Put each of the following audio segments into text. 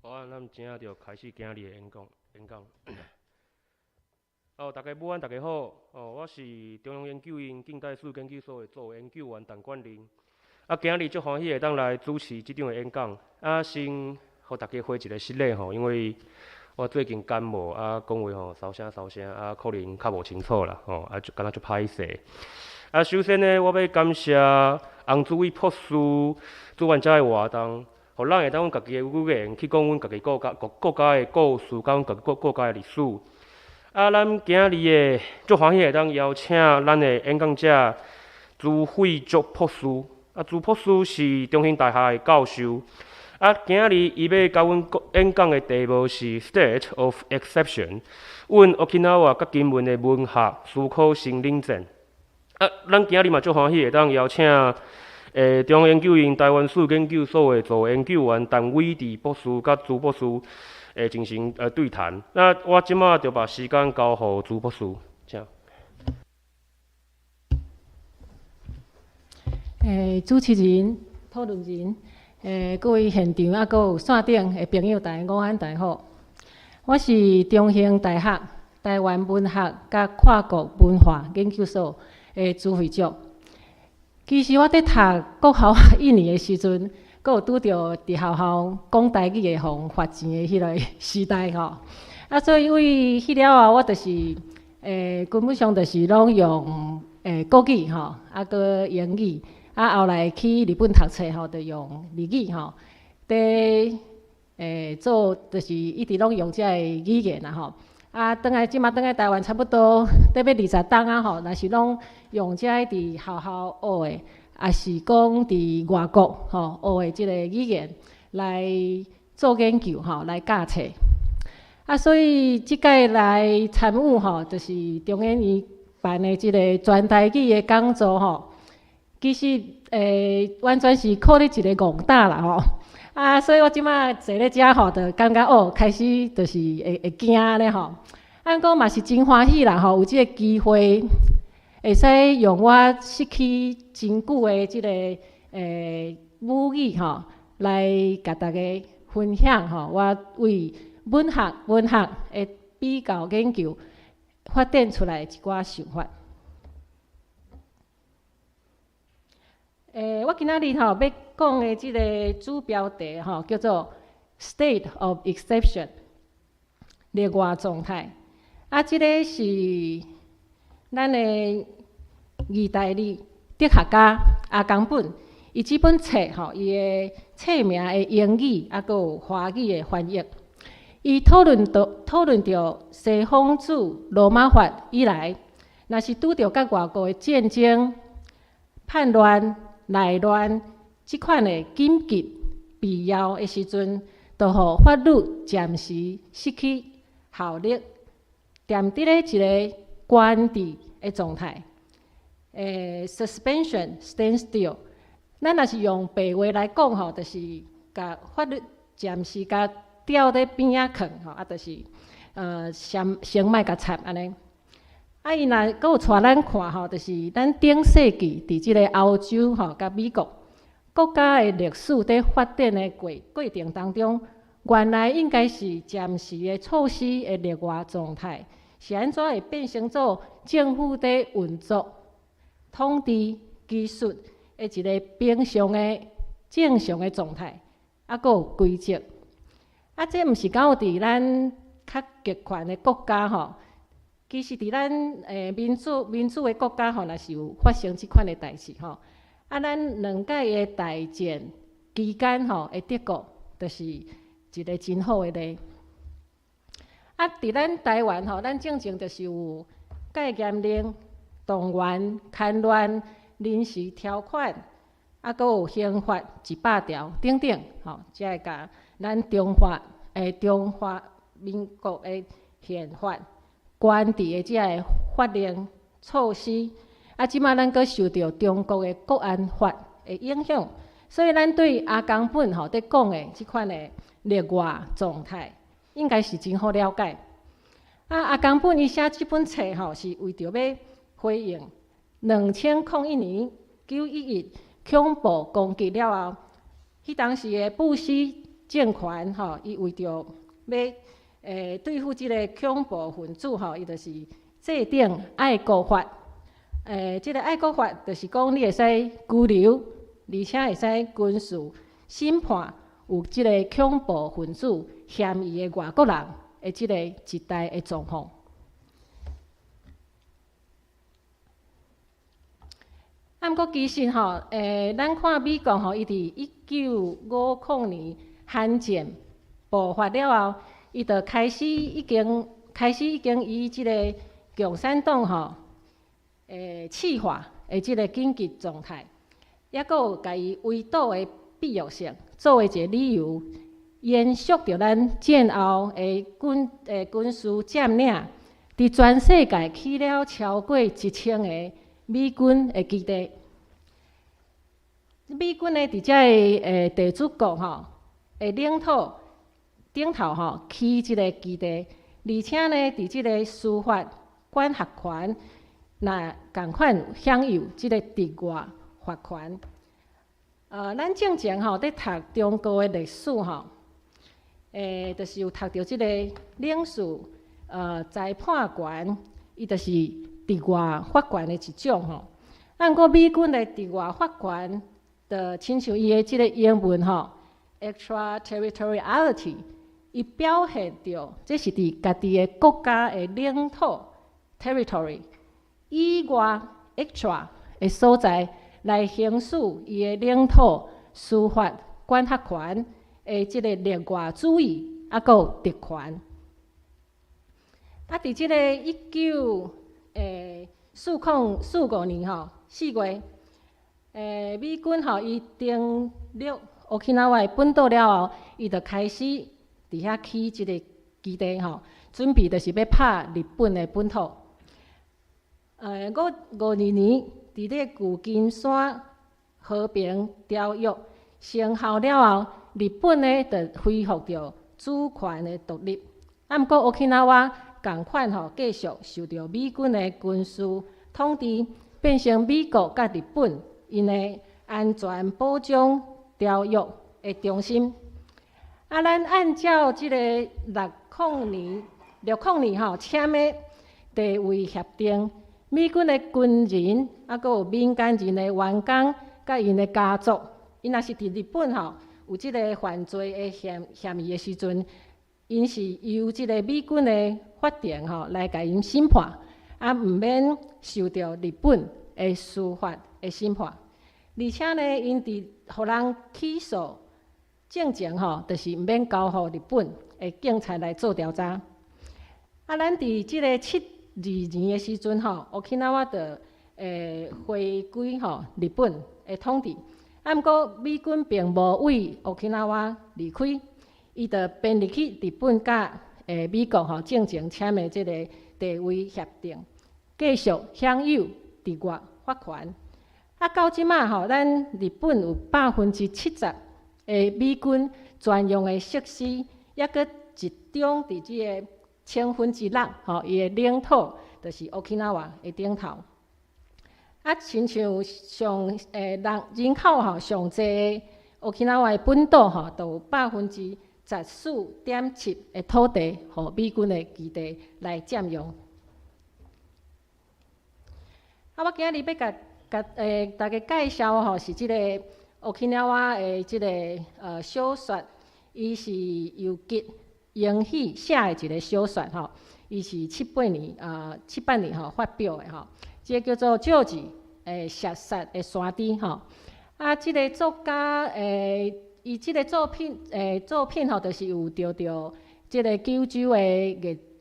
好啊，咱這就開始今日的演講。演講。哦，大家午安，大家好。哦，我是中央研究院近代史研究所的助研究員陳冠霖。啊，今日足歡喜會當來主持這場的演講。啊，先予大家回一个失禮吼，因為我最近感冒，啊，講話吼沙聲沙聲，啊，可能較無清楚啦，吼，啊，就感覺足歹勢。啊，首先呢，我欲感謝洪主偉博士主辦這个活動，予咱會當用家己的語言去講阮家己國家國國家的故事，佮阮家己國國家的歷史。啊，咱今日的足歡喜會當邀請咱的演講者朱惠竹博士。啊，朱博士是中興大學的教授。啊，今日伊欲共阮演講的題目是 State of Exception，阮 Okinawa 佮金門的文學思考新冷戰。啊，咱今日嘛足歡喜會當邀請中央研究院台灣史研究所的助研究員陳偉智博士佮朱博士進行對談。那我這馬就把時間交予朱博士，請。主持人、討論人，各位現場啊，閣有線頂的朋友，大家午安，大家好。我是中興大學台灣文學佮跨國文化研究所的朱惠竹。其實我佇讀國校一年的時陣，閣有拄著佇學校講台語會予人罰錢的彼个時代吼。啊，所以為彼了後，我就是根本上就是攏用國語吼，啊，閣英語。啊，後來去日本讀冊吼，就用日語吼，佇做就是一直攏用這个語言啦吼。啊，轉來這馬轉來台灣差不多得欲20冬啊吼，若是攏用這个佇學校學的，抑是講佇外國吼學的這个語言來做研究吼，來教冊。啊，所以這擺來參與吼，就是中研院辦的這个全台語的講座吼。其實完全是靠咧一个戇膽啦吼。啊，所以我這馬坐咧遮吼，就感覺哦，開始就是會會驚按呢吼。啊，毋過嘛是真歡喜啦吼，有這个機會，會使用我失去真久的這个母語吼，來共大家分享吼，我為文學文學的比較研究發展出來的一寡想法。我今仔日吼欲講的這个主標題吼，叫做 State of Exception，例外狀態。啊，這个是咱的義大利哲學家阿甘本，伊這本冊吼，伊的冊名的英語啊，閣有華語的翻譯。伊討論著西方自羅馬法以來，若是拄著佮外國的戰爭、叛亂、內亂這款的緊急必要的時陣，就予法律暫時失去效力，踮佇咧一個懸置的狀態。Suspension standstill。咱若是用白話來講吼，就是共法律暫時共吊佇邊仔囥吼，啊，就是先先莫共插按呢。啊，伊若閣有帶咱看吼，就是咱頂世紀佇這个歐洲吼，佮美國國家的歷史佇發展的過程當中，原來應該是暫時的措施的例外狀態，是按怎會變成做政府佇運作、統治、技術的一个平常的正常的狀態，啊，閣有規則。啊，這毋是敢有佇咱較極權的國家吼。其實佇咱民主的國家吼，若是有發生這款的代誌吼。啊，咱兩屆的大戰期間吼，的德國就是一个真好的例。啊，佇咱台灣吼，咱進前就是有戒嚴令、動員、戡亂、臨時條款，啊，閣有刑法100條等等，吼，才會共咱中華民國的憲法關佇的這个法令措施，啊，這馬咱閣受著中國的國安法的影響，所以咱對阿甘本吼佇講的這款的例外狀態，應該是真好了解。啊，阿甘本伊寫這本冊吼，是為著欲回應2001年9.11恐怖攻擊了後，彼當時的布希政權吼，伊為著欲對付這个恐怖分子吼，伊就是制定愛國法。這个愛國法就是講你會使拘留，而且會使軍事審判有這个恐怖分子嫌疑的外國人的這个一代的狀況。啊，毋過其實吼，咱看美國吼，伊佇1950年韓戰爆發了後，伊就開始已經以這个共產黨吼，赤化的這个緊急狀態，抑閣有共伊圍堵的必要性作為一个理由，延續著咱戰後的軍事佔領，佇全世界起了超過1000個美軍的基地。美軍呢，佇遮个地主國吼的領土頂頭吼起這个基地，而且呢，佇這个司法管轄權，若仝款享有這个域外法權。咱進前吼佇讀中國的歷史吼，就是有讀著這个領事裁判權，伊就是域外法權的一種吼。啊，毋過美軍的域外法權，就親像伊的這个英文吼，extraterritoriality，伊表現著這是佇家己的國家的領土 territory 以外 extra 的所在來行使伊的領土司法管轄權的這个例外主義，抑閣有特權。啊，佇這个1940、45年吼4月，美軍吼伊登陸 Okinawa 的本島了後，伊就開始佇遐起這个基地吼，準備就是欲拍日本的本土。552年，佇咧舊金山和平條約生效了後，日本呢就恢復著主權的獨立。啊，毋過 Okinawa 仝款吼，繼續受著美軍的軍事統治，變成美國佮日本𪜶的安全保障條約的中心。啊，咱按照這个60年吼簽的地位協定，美軍的軍人，抑閣有民間人的員工，佮𪜶的家族，𪜶若是佇日本吼有這个犯罪的嫌疑的時陣，𪜶是由這个美軍的法庭吼來共𪜶審判，啊，毋免受著日本的司法的審判。而且呢，𪜶佇予人起訴進前吼，就是毋免交予日本的警察來做調查。啊，咱佇這个72年的時陣吼，Okinawa 就回歸吼日本的統治。啊，毋過美軍並無對 Okinawa 離開，伊就編入去日本佮美國吼進前簽的這个地位協定，繼續享有域外法權。啊，到這馬吼，咱日本有70%的美軍專用的設施，抑閣集中佇這个6%吼，伊的領土就是 Okinawa 的頂頭。啊，親像上人口吼上濟 Okinawa 的本島吼，就有14.7%的土地，予美軍的基地來佔用。啊，我今日欲共大家介紹吼，是這个 Okinawa 的這个小說，伊是由吉英喜寫的一个小說吼，伊是78年吼發表的吼，這个叫做《喬治射殺的山豬》吼。啊，這个作家伊這个作品吼，就是有得著這个九州的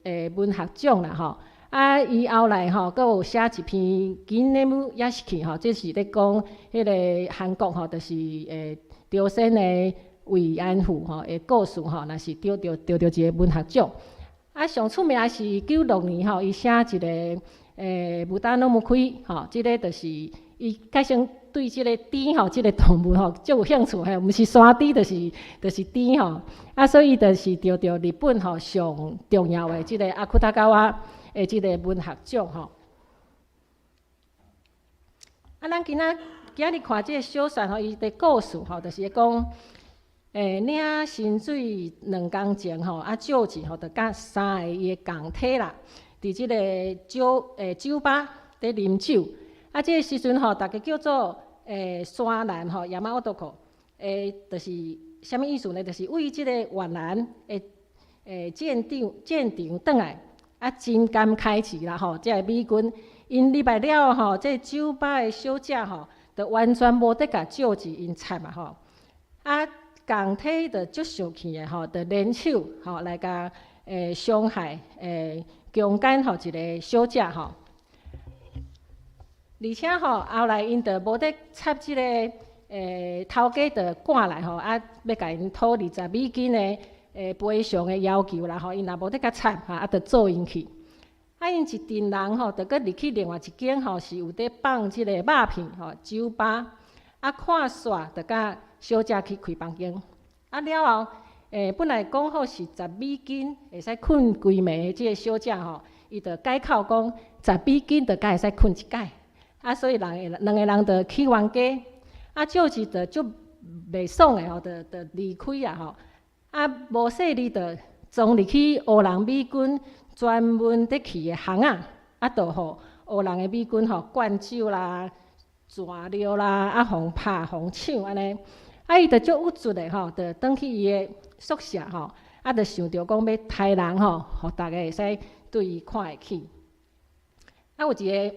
藝文學獎啦吼。啊，伊後來吼，閣有寫一篇《金內姆亞斯基》吼，這是咧講彼个韓國吼，就是朝鮮的慰安婦吼的故事吼，若是得著一个文學獎。啊，上出名是96年吼，伊寫一个ブタの報い吼，這个就是伊較先對這个豬吼，這个動物吼，足有興趣嘿，毋是山豬就是豬吼。啊，所以就是得著日本吼上重要的這个阿庫達川的這个文學獎吼。啊，咱今仔日看這个小說吼，伊的故事吼，就是講領薪水2工前吼，啊，趙治吼，就佮三个伊的仝體啦，佇這个酒吧佇啉酒。啊，這个時陣吼，逐家叫做山南吼，山男，就是啥物意思呢？就是為這個越南的戰場轉來，啊，真甘開始啦吼，這个美軍𪜶入來了後吼，這個酒吧的小姐吼，就完全無得共趙治𪜶插啊吼，啊，仝體就足受氣的吼，就聯手吼來共傷害強姦吼一个小姐吼，而且吼後來𪜶就無得插這个頭家就趕來吼，啊，欲共𪜶討20美金的賠償的要求啦吼，𪜶也無得共插吼，啊，就做𪜶去。啊，𪜶一陣人吼，就閣入去另外一間吼，是有佇放這個肉片吼酒吧，啊，看煞就佮小姐去開房間。啊了後，本來講好是十美金會使睏規暝的這个小姐吼，伊就改口講十美金就才會使睏一擺。啊，所以兩個人就去冤家。啊，趙治就足袂爽的吼，就離開啊吼。啊，無細膩就鑽入去烏人美軍專門佇去的巷仔，啊，就予烏人的美軍吼灌酒啦、湠尿啦，啊，予拍、予搶按呢。啊，伊就足鬱卒的吼，就轉去伊的宿舍吼，啊，就想著講欲刣人吼，予逐家會使對伊看會起。啊，有一个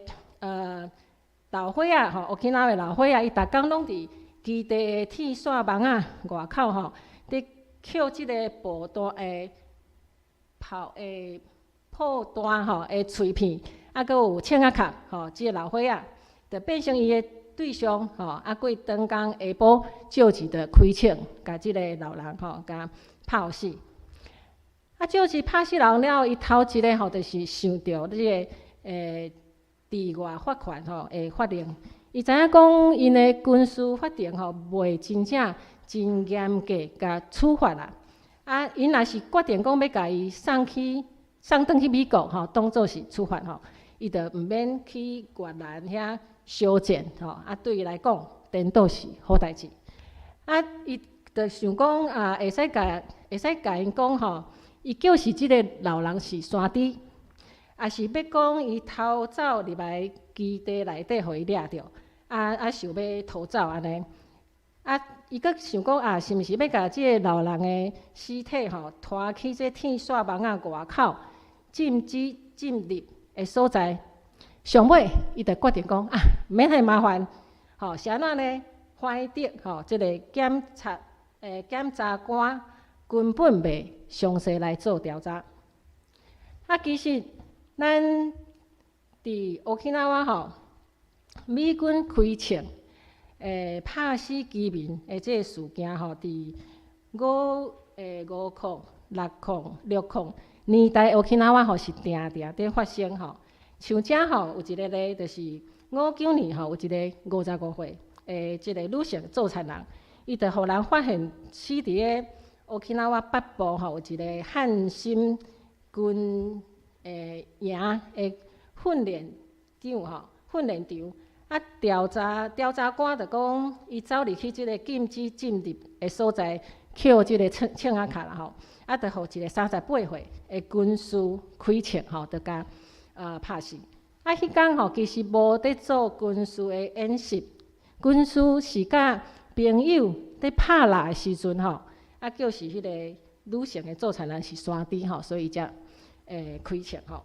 老歲仔吼，沖繩的老歲仔，伊逐工攏佇基地的鐵線網仔外口吼，佇抾這个布袋炮破單吼的碎片，啊，閣有銃仔殼吼，這个老歲仔就變成伊的對象吼，啊，過當工下晡，趙治就開槍，共這个老人吼，共拍死。啊，趙治拍死人了後，伊頭一个吼，就是想著這个治外法權吼的法令。伊知影講，𪜶的軍事法庭吼，袂真正真嚴格共處罰啦。啊，𪜶若是決定講欲共伊送轉去美國吼，當做是處罰吼，伊就毋免去越南遐相戰吼。啊，對伊來講，顛倒是好代誌。啊，伊就想講啊，會使共𪜶講吼，伊就是這个老人是山豬，抑是欲講伊偷走入來基地內底，予伊掠著，啊啊想欲逃走按呢。啊，伊閣想講啊，是毋是欲共這个老人的屍體吼，拖去這鐵線網仔外口禁止進入的所在？上尾，伊就決定講啊，毋免遐麻煩，吼，是按怎呢？懷德吼，這个檢察官根本袂詳細來做調查。啊，其實咱佇沖繩吼，美軍開槍拍死居民的這个事件吼，佇500606年代沖繩吼是定定佇發生吼。像遮吼有一个例，就是59年吼有一个55歲的這个女性助產人，伊就予人發現死佇个沖繩北部吼有一个漢森軍營的訓練場。啊，調查官就講，伊走入去這个禁止進入的所在，抾這个銃仔殼啦吼，啊，就予一个38歲的軍士開槍吼，就共拍死。啊，彼工吼其實無佇做軍事的演習，軍師是佮朋友佇拍獵的時陣吼，啊，就是彼個女性的助產人是山豬吼，所以才開槍吼。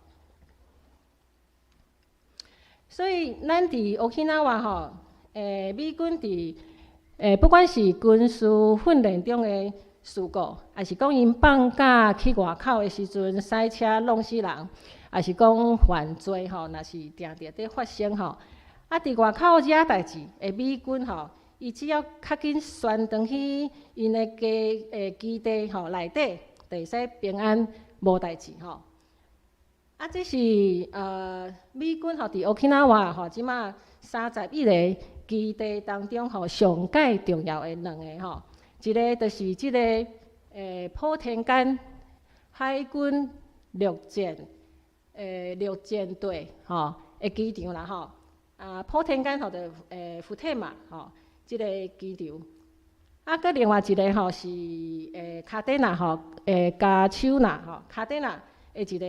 所以咱佇沖繩吼，美軍佇不管是軍事訓練中的事故，抑是講𪜶放假去外口的時陣，駛車弄死人，抑是講犯罪吼，若是定定佇發生吼。啊，佇外口惹代誌的美軍吼，伊只要較緊旋轉去𪜶的基地吼內底，就會使平安無代誌吼。啊，這是美軍吼佇沖繩吼，這馬31個基地當中吼，上蓋重要的兩个吼，一个就是這个普天間海軍陸戰隊吼的機場啦吼。啊，普天間吼就普天馬吼，這个機場。啊，閣另外一个吼是卡典納吼，加手納吼，卡典納的一个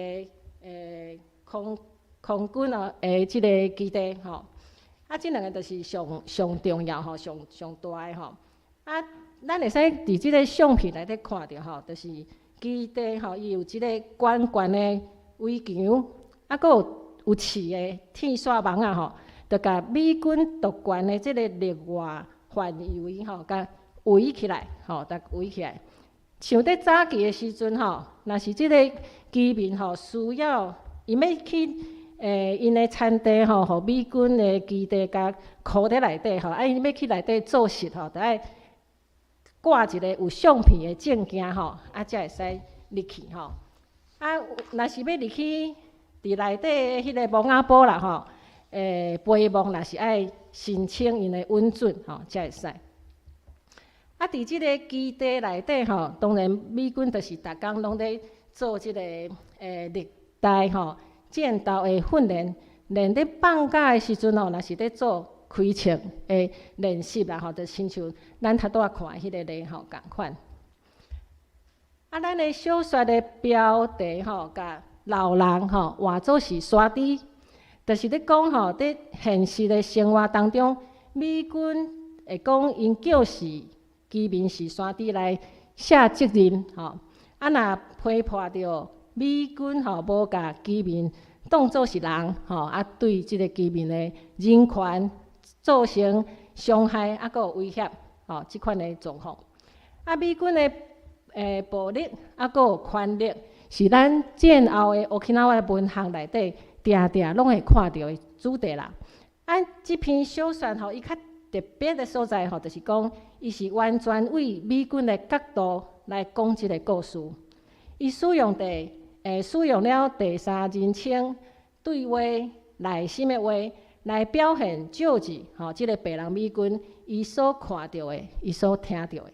空軍哦，這个基地吼。啊，這兩个就是上上重要吼，上上大的吼。啊，咱會使佇這个相片內底看著吼，就是基地吼，伊有這个懸懸的圍牆，啊，閣有有刺的鐵線網仔吼，就共美軍奪權的這个例外範圍吼，共圍起來，吼，共圍起來。像佇早期的時陣吼，若是這个居民吼需要，𪜶欲去𪜶的田地吼，予美軍的基地共箍佇內底吼，啊，𪜶欲去內底做穡吼，著愛掛一个有相片的證件吼，啊，才會使入去吼。啊，若是欲入去佇內底的彼个墓仔埔啦吼，陪墓若是愛申請𪜶的允准吼，才會使。啊，佇這个基地內底吼，當然美軍就是逐工攏咧做這个歷代吼戰鬥的訓練，連咧放假的時陣吼，若是咧做開槍的練習啦吼，就親像咱頭拄仔看的彼個例吼仝款。啊，咱的小說的標題吼，共老人吼換做是山豬，就是咧講吼，佇現實的生活當中，美軍會講𪜶叫是居民是山豬來卸責任吼。啊，若批判著美軍吼無共居民當做是人吼，啊，對這个居民的人權造成傷害，啊，閣有威脅吼，這款的狀況。啊，美軍的暴力啊，閣有權力，是咱戰後的 Okinawa 文學內底定定攏會看著的主題啦。啊，這篇小說吼，伊較特別的所在吼，就是講，伊是完全為美軍的角度來講這个故事。伊使用了第三人稱對話內心的話來表現喬治吼，這个白人美軍伊所看著的，伊所聽著的，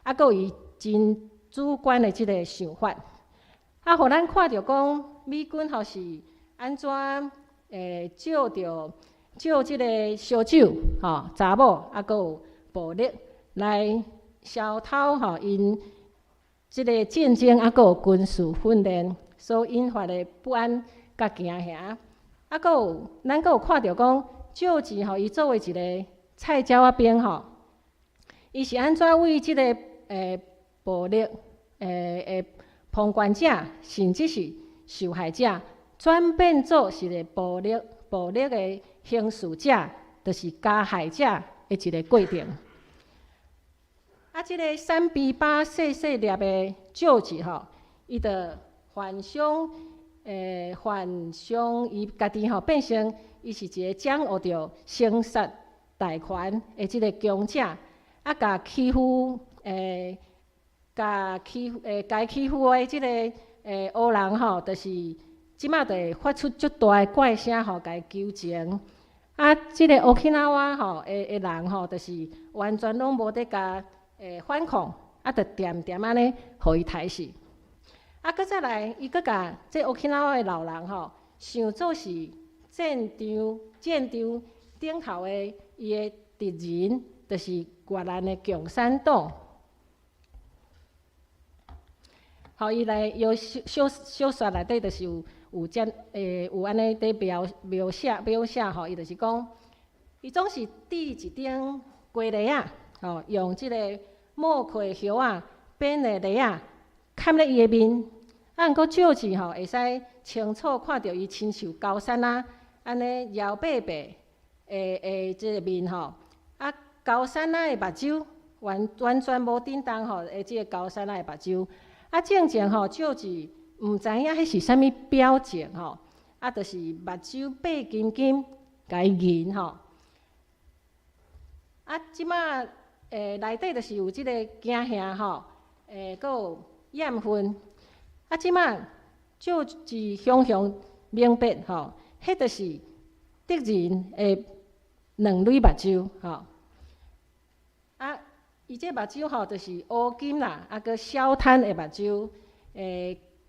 啊，閣有伊真主觀的這个想法，啊，予咱看著講美軍吼是按怎借著借這个燒酒吼、查某，啊，閣有暴力來消偷吼𪜶這个戰爭啊，閣有軍事訓練所引發的不安佮驚嚇，啊，閣有咱閣有看著講，喬治吼，伊作為一个菜鳥仔兵吼，伊是按怎為這个暴力的旁觀者，甚至是受害者，轉變做是個暴力的行事者，就是加害者的一个過程。啊，這个瘦埤巴細細粒的喬治吼，伊就幻想伊家己吼變成伊是一个掌握著生殺大權的這个強者，啊，共欺負的這个烏人吼，就是這馬就會發出足大的怪聲吼，共伊求情。啊，這个 Okinawa 吼的人吼，就是完全攏無咧共反抗，啊，就恬恬按呢，予伊刣死。啊，閣再來，伊閣共這 Okinawa 的老人吼，想做是戰場頂頭的伊的敵人，就是越南的共產黨。吼，伊來伊小說內底就是有按呢佇描寫吼，伊就是講，伊總是佇一頂雞螺仔，吼，用這个貘殼葉仔編的螺仔崁咧伊的面，啊，毋過喬治吼會使清楚看著伊親像高山仔按呢搖擺擺的這个面吼，啊，高山仔的目睭完全無振動吼的這个高山仔的目睭，啊，進前吼喬治毋知影彼是啥物表情吼，啊，就是目睭白金金，共伊銀吼。啊，這馬內底就是有這个驚嚇吼，閣有厭恨。啊，這馬喬治雄雄明白吼，彼就是敵人的兩蕊目睭吼。啊，伊這目睭吼，就是烏金啦，啊，閣消攤的目睭，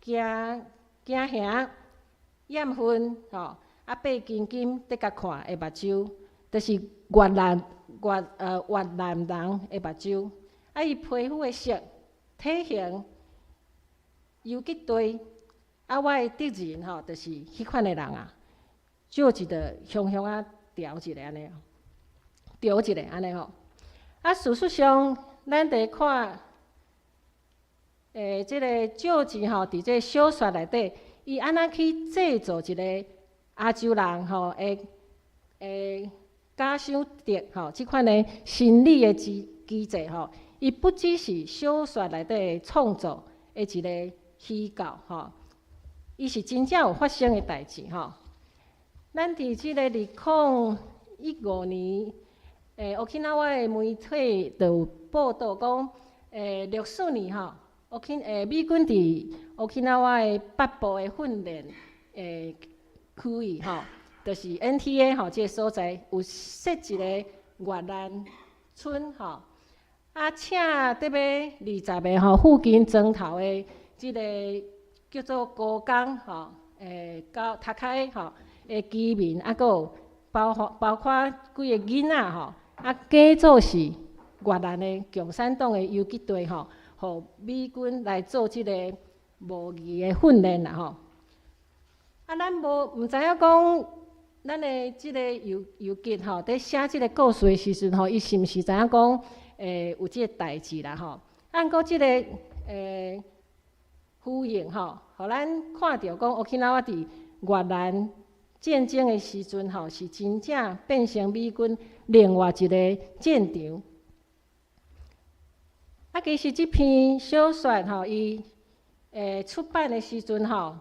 驚驚嚇、厭恨吼，啊，白金金佇共看的目睭，就是越南人的目睭。啊，伊皮膚的色、體型、游擊隊，啊，我的敵人吼，就是彼款的人啊。少一就雄雄仔調一下按呢，調一下按呢吼。啊，事實上，咱佇看，這个趙佶吼，佇這个小說內底，伊按怎去製造一个亞洲人吼，會假想敵吼，這款的心理的機制吼，伊不只是小說內底創造的一個虛構吼，伊是真正有發生的代誌吼。咱佇這個2015年，沖縄的媒體就有報道講，64年吼，美軍佇沖縄的北部的訓練區域吼，就是 NTA 吼，這个所在有設一個越南村吼，啊，請特別20個吼附近莊頭的這个叫做高工吼，到讀開吼的居民，啊，閣有包括幾个囡仔吼，啊，假做是越南的共產黨的游擊隊吼，予美軍來做這個模擬的訓練啦吼。啊，咱無毋知影講，咱的這个游擊吼，佇寫這個故事的時陣吼，伊是毋是知影講，有這个代誌啦吼？啊，毋過這个呼應吼，予咱看著講，沖縄佇越南戰爭的時陣吼，是真正變成美軍另外一個戰場。啊，其實這篇小說吼，伊出版的時陣吼，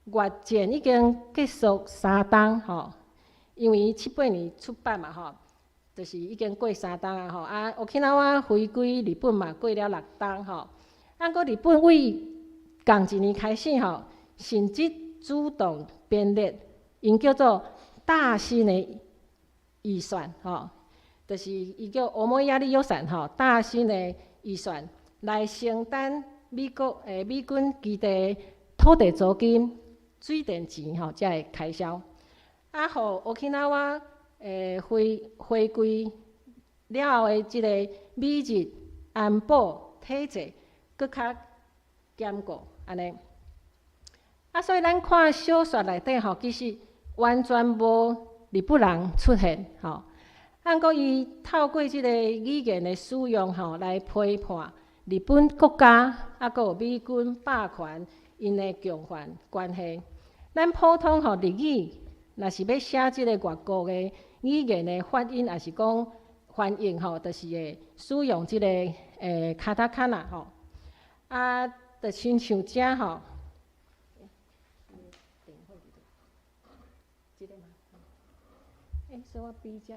越戰已經結束3冬吼，因為七八年出版嘛吼，就是已經過3冬啊吼。啊，沖縄回歸日本嘛過了6冬吼。啊，毋過日本為仝一年開始吼，甚至主動編列，𪜶叫做大新的預算吼，就是伊叫思いやり予算吼，大新的預算來承擔美國美軍基地土地租金、水電錢吼，遮个開銷。啊，予沖縄回歸了後的這个美日安保體制，閣較堅固按呢。啊，所以咱看小說內底吼，其實完全無日本人出現吼。啊，毋過伊透過這个語言的使用吼，來批判日本國家，啊，閣有美軍霸權𪜶的共犯關係。咱普通吼日語，若是欲寫這个外國的語言的發音，抑是講翻譯吼，就是會使用這个卡塔卡納吼。啊，就親像遮吼。這个嗎？所以我比遮，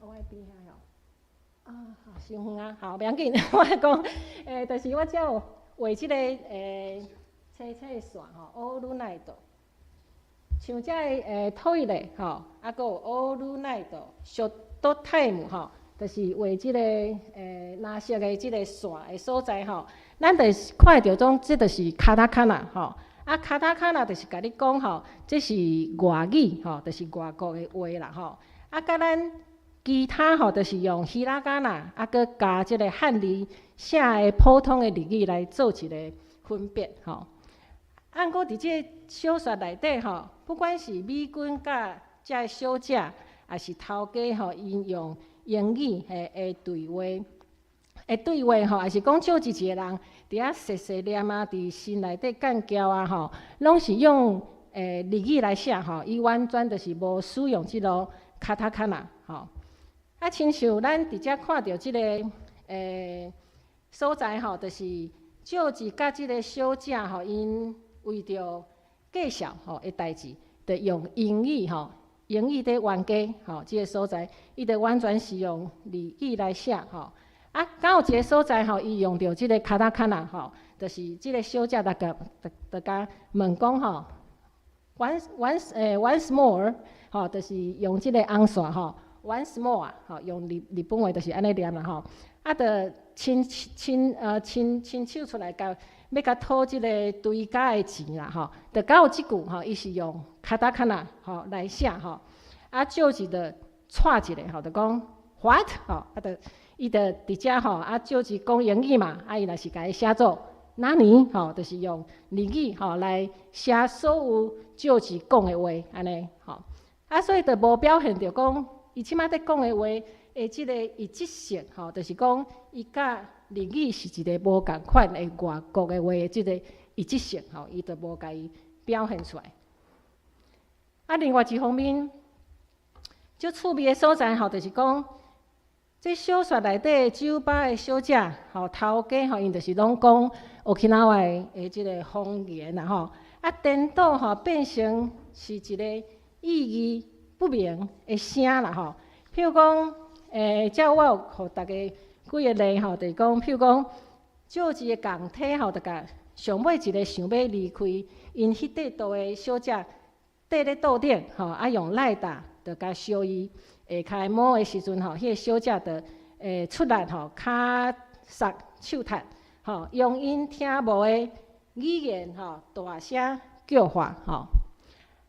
我愛比遐吼。啊，好，傷遠啊，好，袂要緊，我講，就是我遮有畫這个斜斜的線吼，オールナイト。像遮个トイレ吼，啊，閣有オールナイト、ショットタイム吼，就是畫這个藍色的這個線的所在吼，咱就是看會著講，這就是卡塔卡納吼。啊，卡塔卡納就是共你講吼，這是外語吼，就是外國的話啦吼。啊，佮咱其他吼，就是用ひらがな，啊，閣加這个漢字寫的普通的日語來做一個分別吼。啊，毋過佇這個小說內底吼，不管是美軍佮遮个小姐，抑是頭家吼，𪜶用英語的對話吼，抑是講少一個人佇遐細細念啊，佇心內底幹譙啊吼，攏是用日語來寫吼，伊完全就是無使用這个卡塔卡納吼。啊，親像咱佇遮看著這个所在吼，就是少一佮這个小姐吼，𪜶為著介紹吼的代誌，就用英語吼，英語佇冤家吼，這个所在，伊就完全是用日語來寫吼。啊，敢有一个所在吼，伊用著這个卡塔卡納吼，就是這个小姐就共問講吼，once more 吼，就是用這个紅線吼，once more 吼，用日本話就是按呢念啦吼。啊，就親手出來共欲共討這个追加的錢啦吼，就敢有這句吼，伊是用卡塔卡納吼來寫吼。啊，少一就掣一下吼，就講 what 吼，啊，就伊就佇遮吼，啊，借字講英語嘛，啊，伊若是共伊寫做なに吼，就是用日語吼來寫所有借字講的話，按呢吼。啊，所以就無表現著講，伊這馬佇講的話的這个一致性吼，就是講伊佮日語是一个無仝款的外國的話的這个一致性吼，伊就無共伊表現出來。啊，另外一方面，足趣味的所在吼，就是講，這小說內底酒吧的小姐吼，頭家吼，𪜶就是攏講 Okinawa 的這个方言啦吼，啊，顛倒吼變成是一个意義不明的聲啦吼。譬如講，這我有予大家幾个例吼，就是講，譬如講，借一个仝體吼，就共上尾一个想欲離開𪜶彼塊桌的小姐，綴咧桌頂吼，啊用ライター就共燒伊下跤毛的時陣吼，彼个小姐就會出力吼，跤捒手踢吼，用𪜶聽無的語言吼，大聲叫喚吼。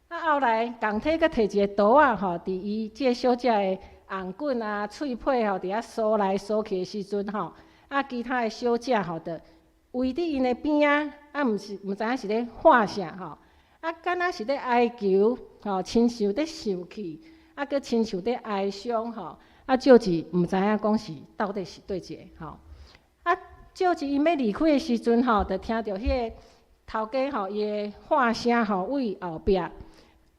啊，後來仝體閣提一個刀仔吼，佇伊這个小姐的頷頸啊、喙皮吼，佇遐挲來挲去的時陣吼，啊，其他的小姐吼，就圍佇𪜶的邊仔，啊，毋是毋知影是咧喊啥吼，啊，敢若是咧哀求吼，親像咧受氣，啊，閣親像咧哀傷吼，啊，借字毋知影講是到底是佗一个吼。啊，借字𪜶欲離開的時陣吼，就聽著彼个頭家吼，伊的喊聲吼，對後壁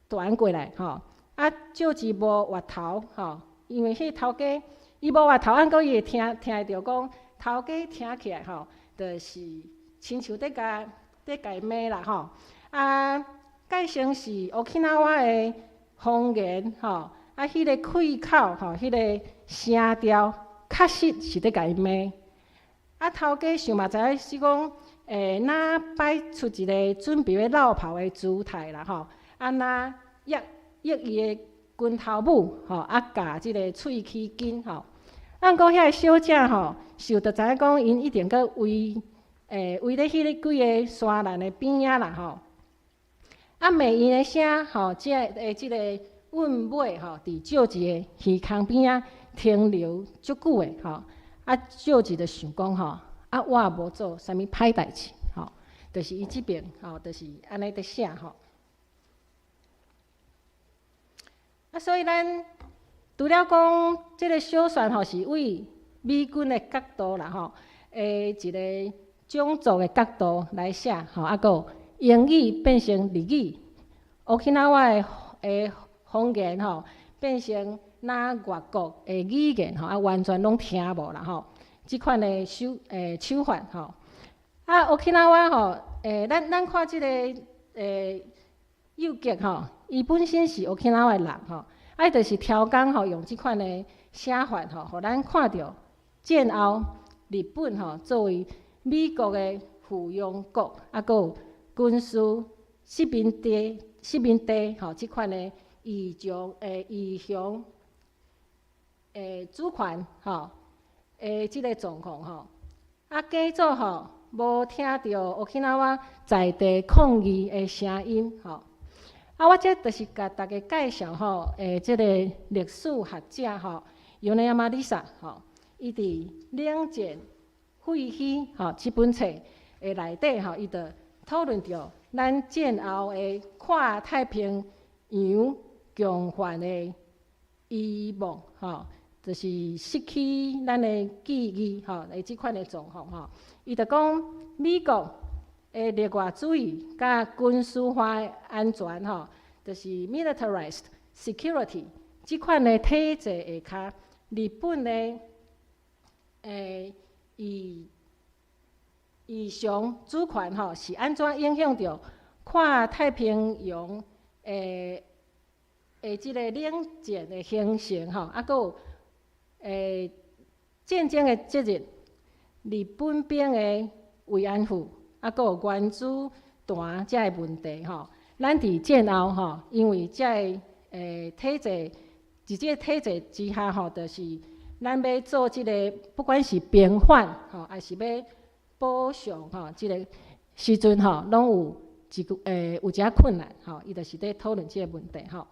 傳過來吼。啊，借字無回頭吼，因為彼個頭家伊無回頭，按過伊會聽聽會著講，頭家聽起來吼，就是親像佇共伊罵啦吼。啊，蓋成是 Okinawa 的方言吼，啊，彼个氣口吼，彼个聲調確實是佇共伊罵。啊，頭家想嘛知影是講，若擺出一個準備欲落跑的姿態啦吼，啊，若抑抑伊的拳頭母吼，啊，咬這个喙齒筋吼。啊，毋過遐个小姐吼，想著知影講，𪜶一定閣圍，圍咧彼个幾个山巒的邊仔啦吼。啊，罵𪜶的聲吼，這个的這个韻尾吼，佇借字的耳孔邊仔停留足久的吼。啊，借字就想講吼，啊，我也無做啥物歹代誌吼，就是伊這邊吼，就是按呢佇寫吼。啊，所以咱除了講這个小說吼是對美軍的角度啦吼，的一个種族的角度來寫吼，啊，閣有英語變成日語，Okinawa 的方言吼變成若外國的語言吼，啊，完全攏聽無啦吼。這款的手法吼，啊，Okinawa 吼，咱看這个幼吉吼，伊本身是 Okinawa 的人吼，啊，伊就是超工吼，用這款的寫法吼，予咱看著戰後日本吼作為美國的附庸國，啊，閣有軍事殖民地吼，這款的異雄主權吼的這個狀況吼，啊，假做吼無聽著 Okinawa 在地抗議的聲音吼。啊，我這就是共大家介紹吼，這个歷史學者吼，米山麗莎吼，伊佇《冷戰廢墟》吼這本冊的內底吼，伊就討論著咱戰後的跨太平洋共犯的遺忘吼，就是失去咱的記憶吼的這款的狀況吼。伊就講美國的例外主義佮軍事化的安全吼，就是 militarized security 這款的體制下跤，日本的異常主權吼，是按怎影響著跨太平洋的這个冷戰的形成吼，啊，閣有戰爭的責任，日本兵的慰安婦，啊，閣有原子彈這个問題吼。咱佇戰後吼，因為這个體制，佇這個體制之下吼，就是咱欲做這个，不管是平反吼，抑是欲補償吼，這个時陣吼，攏有一個有一寡困難吼，伊就是佇討論這个問題吼。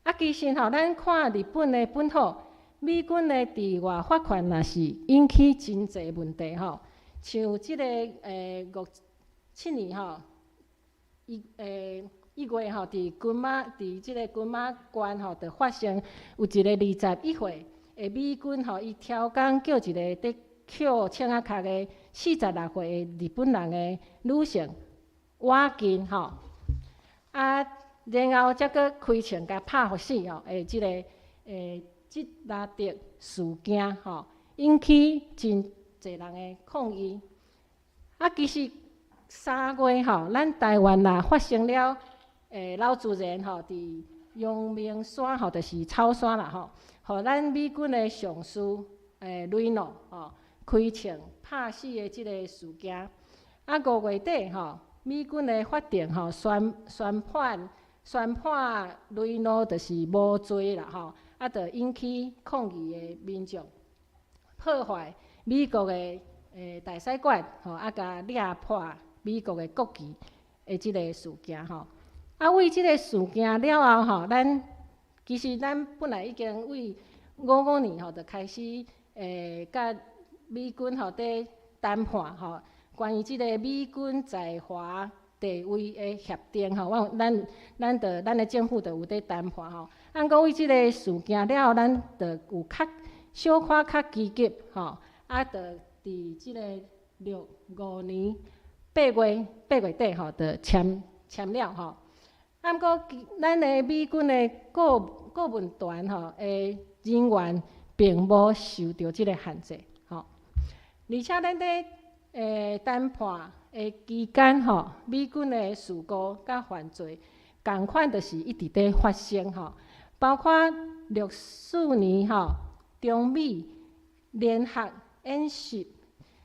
啊，其實吼，咱看日本的本土美軍的治外法權若是引起真濟問題吼，像這个57年吼，1月吼，佇這个金馬縣吼，就發生有一個21歲的美軍吼，伊超工叫一個佇抾銃仔殼的46歲的日本人的女性倚近吼，啊，然後才閣開槍共拍予死吼，的這个吉拉德事件吼，引起真濟人的抗議。啊，其實3月吼，咱台灣也發生了老自然吼，佇陽明山吼，就是草山啦吼，予咱美軍的上士雷諾吼開槍拍死的這个事件。啊，5月底吼，美軍的法庭吼宣判雷諾就是無罪啦吼，啊，就引起抗議的民眾破壞美國的大使館吼，啊，共掠破美國的國旗的這个事件吼。啊，為這个事件了後吼，咱其實咱本來已經為55年吼就開始佮美軍吼佇談判吼，關於這个美軍在華地位的協定吼，我咱咱就咱的政府就有佇談判吼。啊，毋過為這个事件了後，咱就有較小可較積極吼，啊，就佇這个65年8月底吼，就簽了吼。啊，毋過咱的美軍的顧問團吼的人員並無受著這个限制吼，而且咱佇談判的期間吼，美軍的事故佮犯罪仝款，就是一直佇發生吼，包括64年吼，中美聯合演習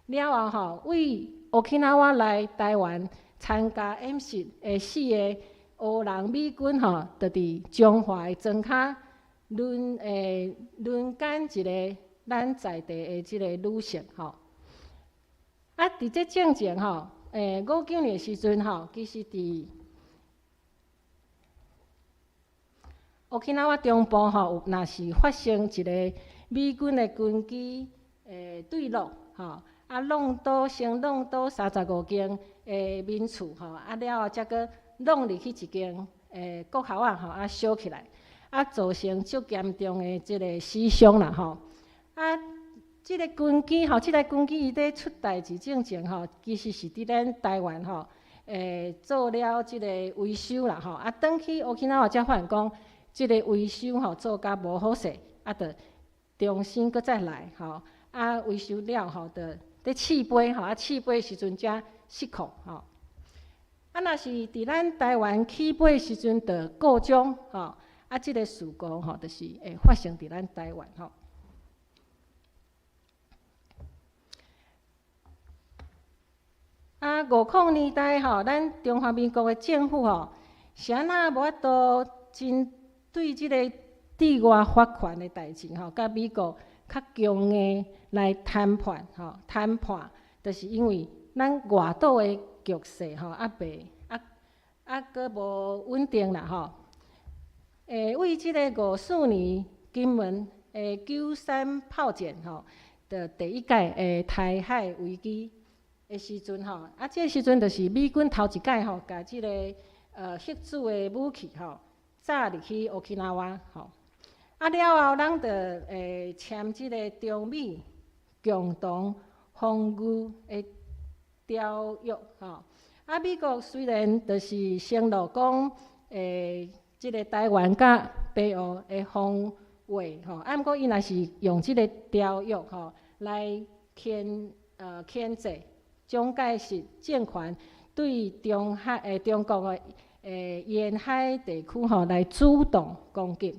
了後吼，為 Okinawa 來台灣參加演習的四个黑人美軍吼，就佇彰化的莊跤輪姦一个咱在地的這个女性吼。啊，佇這進前吼，59年的時陣吼，其實佇 Okinawa 中部吼，有若是發生一个美軍的軍機墜落吼，啊，先弄倒35間的民厝吼，啊了後才閣弄入去一間國校仔吼，啊燒起來，啊造成足嚴重的這个死傷啦吼。啊，這个軍機吼，這个軍機伊佇出代誌進前吼，其實是佇咱台灣吼，做了這个維修啦吼。啊，轉去 Okinawa 才發現講，這個維修吼做甲無好勢，啊，就重新閣再來吼。啊，維修了後，就佇試飛吼，啊試飛時陣才失控吼。啊，若是佇咱台灣起飛時陣就故障吼，啊，這个事故吼，就是會發生佇咱台灣吼。啊，50年代吼，咱中華民國的政府吼，是按怎無法度針對這个治外法權的代誌吼，佮美國較強硬來談判吼，談判，就是因為咱外島的局勢吼，猶未啊啊，閣無穩定啦吼。為這个54年金門的93炮戰吼，就第一屆的台海危機的時陣吼，啊，這个時陣就是美軍頭一擺吼，共這个核子的武器吼，炸入去 Okinawa 吼。啊了後，咱就簽這个中美共同防禦的條約吼。啊，美國雖然就是承諾講，這个台灣佮澎湖的防衛吼，啊，毋過伊若是用這个條約吼來牽制蔣介石政權對中國的沿海地區吼來主動攻擊。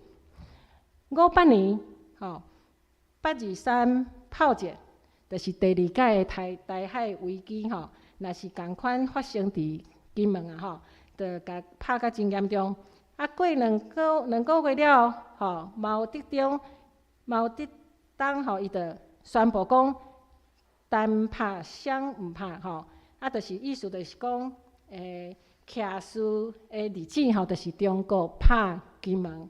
58年吼，823炮戰，就是第二屆的台海危機吼，若是仝款發生佇金門啊吼，就共拍甲真嚴重。啊，過兩個月了後，毛澤東吼，伊就宣布講，單拍雙毋拍吼，啊，就是意思就是講，徛輸的日子吼，就是中國拍金門，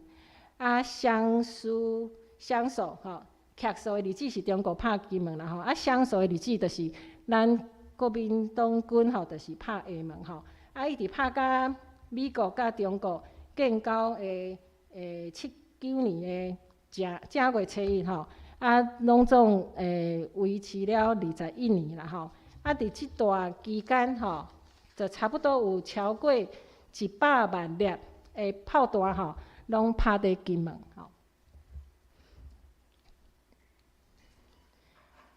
啊，雙輸相數吼，徛數的日子是中國拍金門啦吼，啊雙數的日子就是咱國民黨軍吼，就是拍廈門吼，啊一直拍甲美國佮中國建交的79年的正正月初一吼，啊攏總維持了21年啦吼，啊佇這段期間吼，就差不多有超過100萬粒的炮彈吼，攏拍佇金門吼。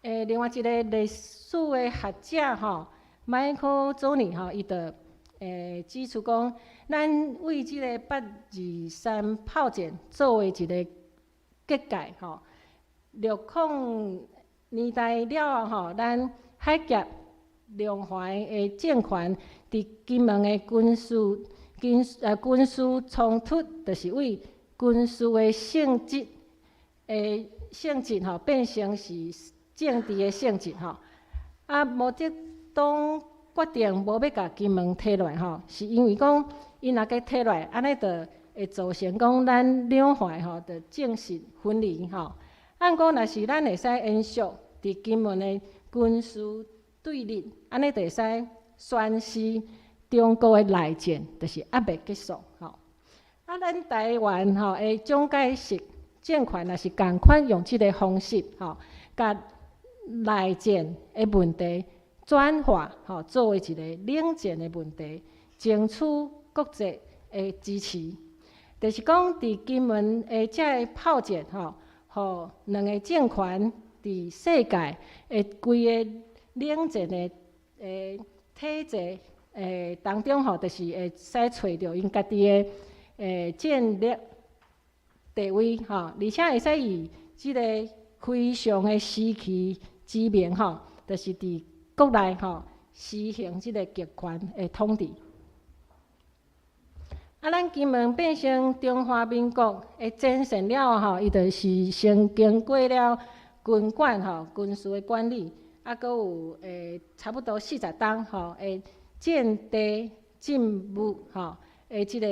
另外一個歷史的學者吼，Michael Czolij 吼，伊就指出講，咱為這个八二三炮戰做的一个結界吼，60年代了後吼，咱海峽兩岸的政權佇金門的軍事衝突，就是為軍事的性質吼，變成是政治的性質吼。啊，毛澤東決定無欲共金門提落來吼，是因為講，𪜶若閣提落來，按呢就會造成講咱兩岸吼，就正式分離吼。啊，毋過若是咱會使延續佇金門的軍事對立，按呢就會使宣示中國的內戰，就是猶未結束吼。啊，咱台灣吼的蔣介石政權也是仝款用這个方式吼，共內戰的問題轉化吼，作為一個冷戰的問題，爭取國際的支持。就是講，佇金門的這个炮戰吼，予兩个政權佇世界的規个冷戰的體制當中吼，就是會使揣著𪜶家己的戰略地位吼，而且會使以這个非常的時期之名吼，就是佇國內吼實行這个極權的統治。啊，咱金門變成中華民國的前線了後吼，伊就是先經過了軍管吼、軍事的管理，啊，閣有差不多40冬吼的戰地政務吼的這个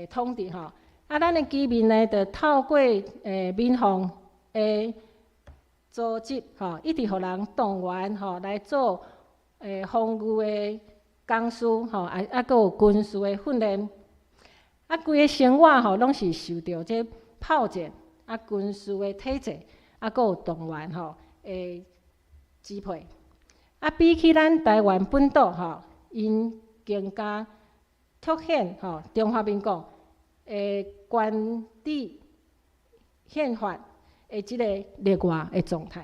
統治吼。啊，咱的居民呢，就透過民防的組織吼，一直予人動員吼來做防禦的工事吼，啊啊，閣有軍事的訓練。啊，規个生活吼，攏是受著這炮戰、啊軍事的體制，啊，閣有動員吼的支配。啊，比起咱台灣本島吼，𪜶更加凸顯吼中華民國的管治憲法的這个例外的狀態。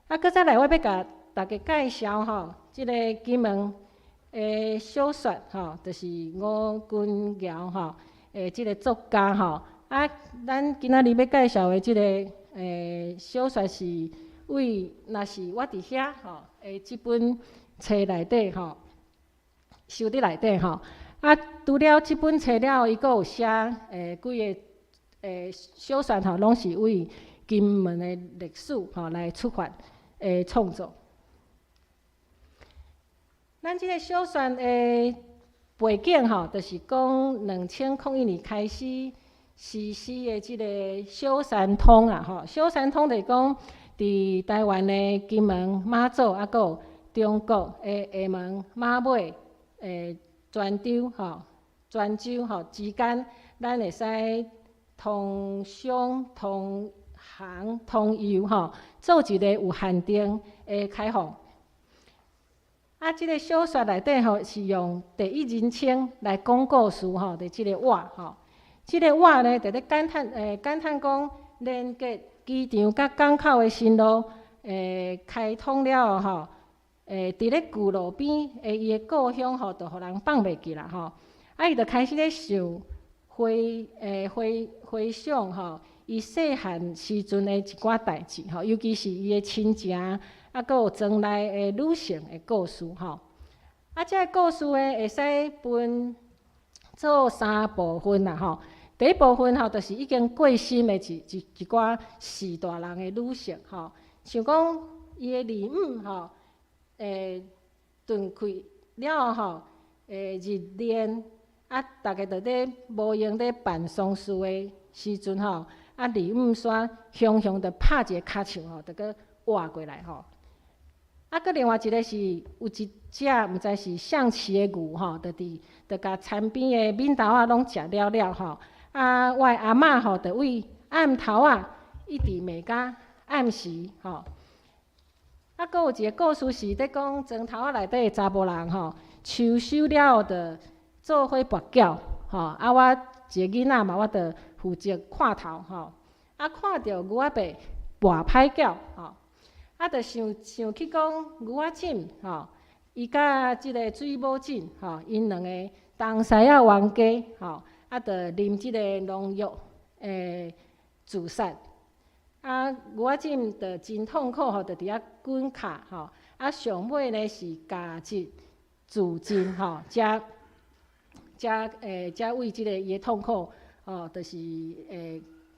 啊，閣再來，我欲共大家介紹吼，這个金門的小說吼，就是吳君堯吼的這个作家吼。啊，咱今仔日欲介紹的這个小說是為若是我佇遐吼的這本冊內底吼，收佇內底吼。啊，除了這本冊了，伊閣有寫幾个小說吼，攏是為金門的歷史吼來出發的創作。咱這个小說的背景吼，就是講2001年開始實施的這个小三通啊吼。小三通就是講，佇台灣的金門、馬祖，啊，閣有中國的廈門、馬尾、泉州吼、泉州吼之間，咱會使通商、通航、通郵吼，做一个有限定的開放。啊，這个小說內底吼是用第一人稱來講故事吼，的這个我吼，這个我呢，佇咧感嘆講，連結機場佮港口的新路開通了後吼，佇咧舊路邊的伊的故鄉吼，就予人放袂記啦吼。啊，伊就開始咧想回想吼，伊細漢時陣的一寡代誌吼，尤其是伊的親情，啊，閣有莊內的女性的故事吼。啊，這个故事呢，會使分做三部分啦吼。第一部分吼，就是已經過身的一寡序大人的女性吼，像講伊的二姆吼，斷氣了後吼，日蓮啊，逐家就咧無閒咧辦喪事的時陣吼，啊，李姆煞雄雄的拍一个跤手吼，就閣活過來吼。啊，閣另外一个是有一隻毋知是誰飼的牛吼，就佇就共田邊的敏豆仔攏食了了吼。啊，我的阿嬤吼，就為暗頭仔一直罵甲暗時吼。啊，閣有一个故事是咧講磚頭仔內底的查埔人吼，秋收了後就做伙跋筊吼。啊，我一个囡仔嘛，我就負責看頭吼。啊，看著牛仔伯跋歹筊吼。啊，就想想起講牛仔枕吼，伊佮這个水某枕吼，𪜶兩个東西仔冤家吼，啊，就啉這个農藥自殺。啊，牛仔枕就真痛苦吼，就佇遐滾跤吼。啊，上尾呢是共疾自盡吼，才才才為這个伊的痛苦吼，就是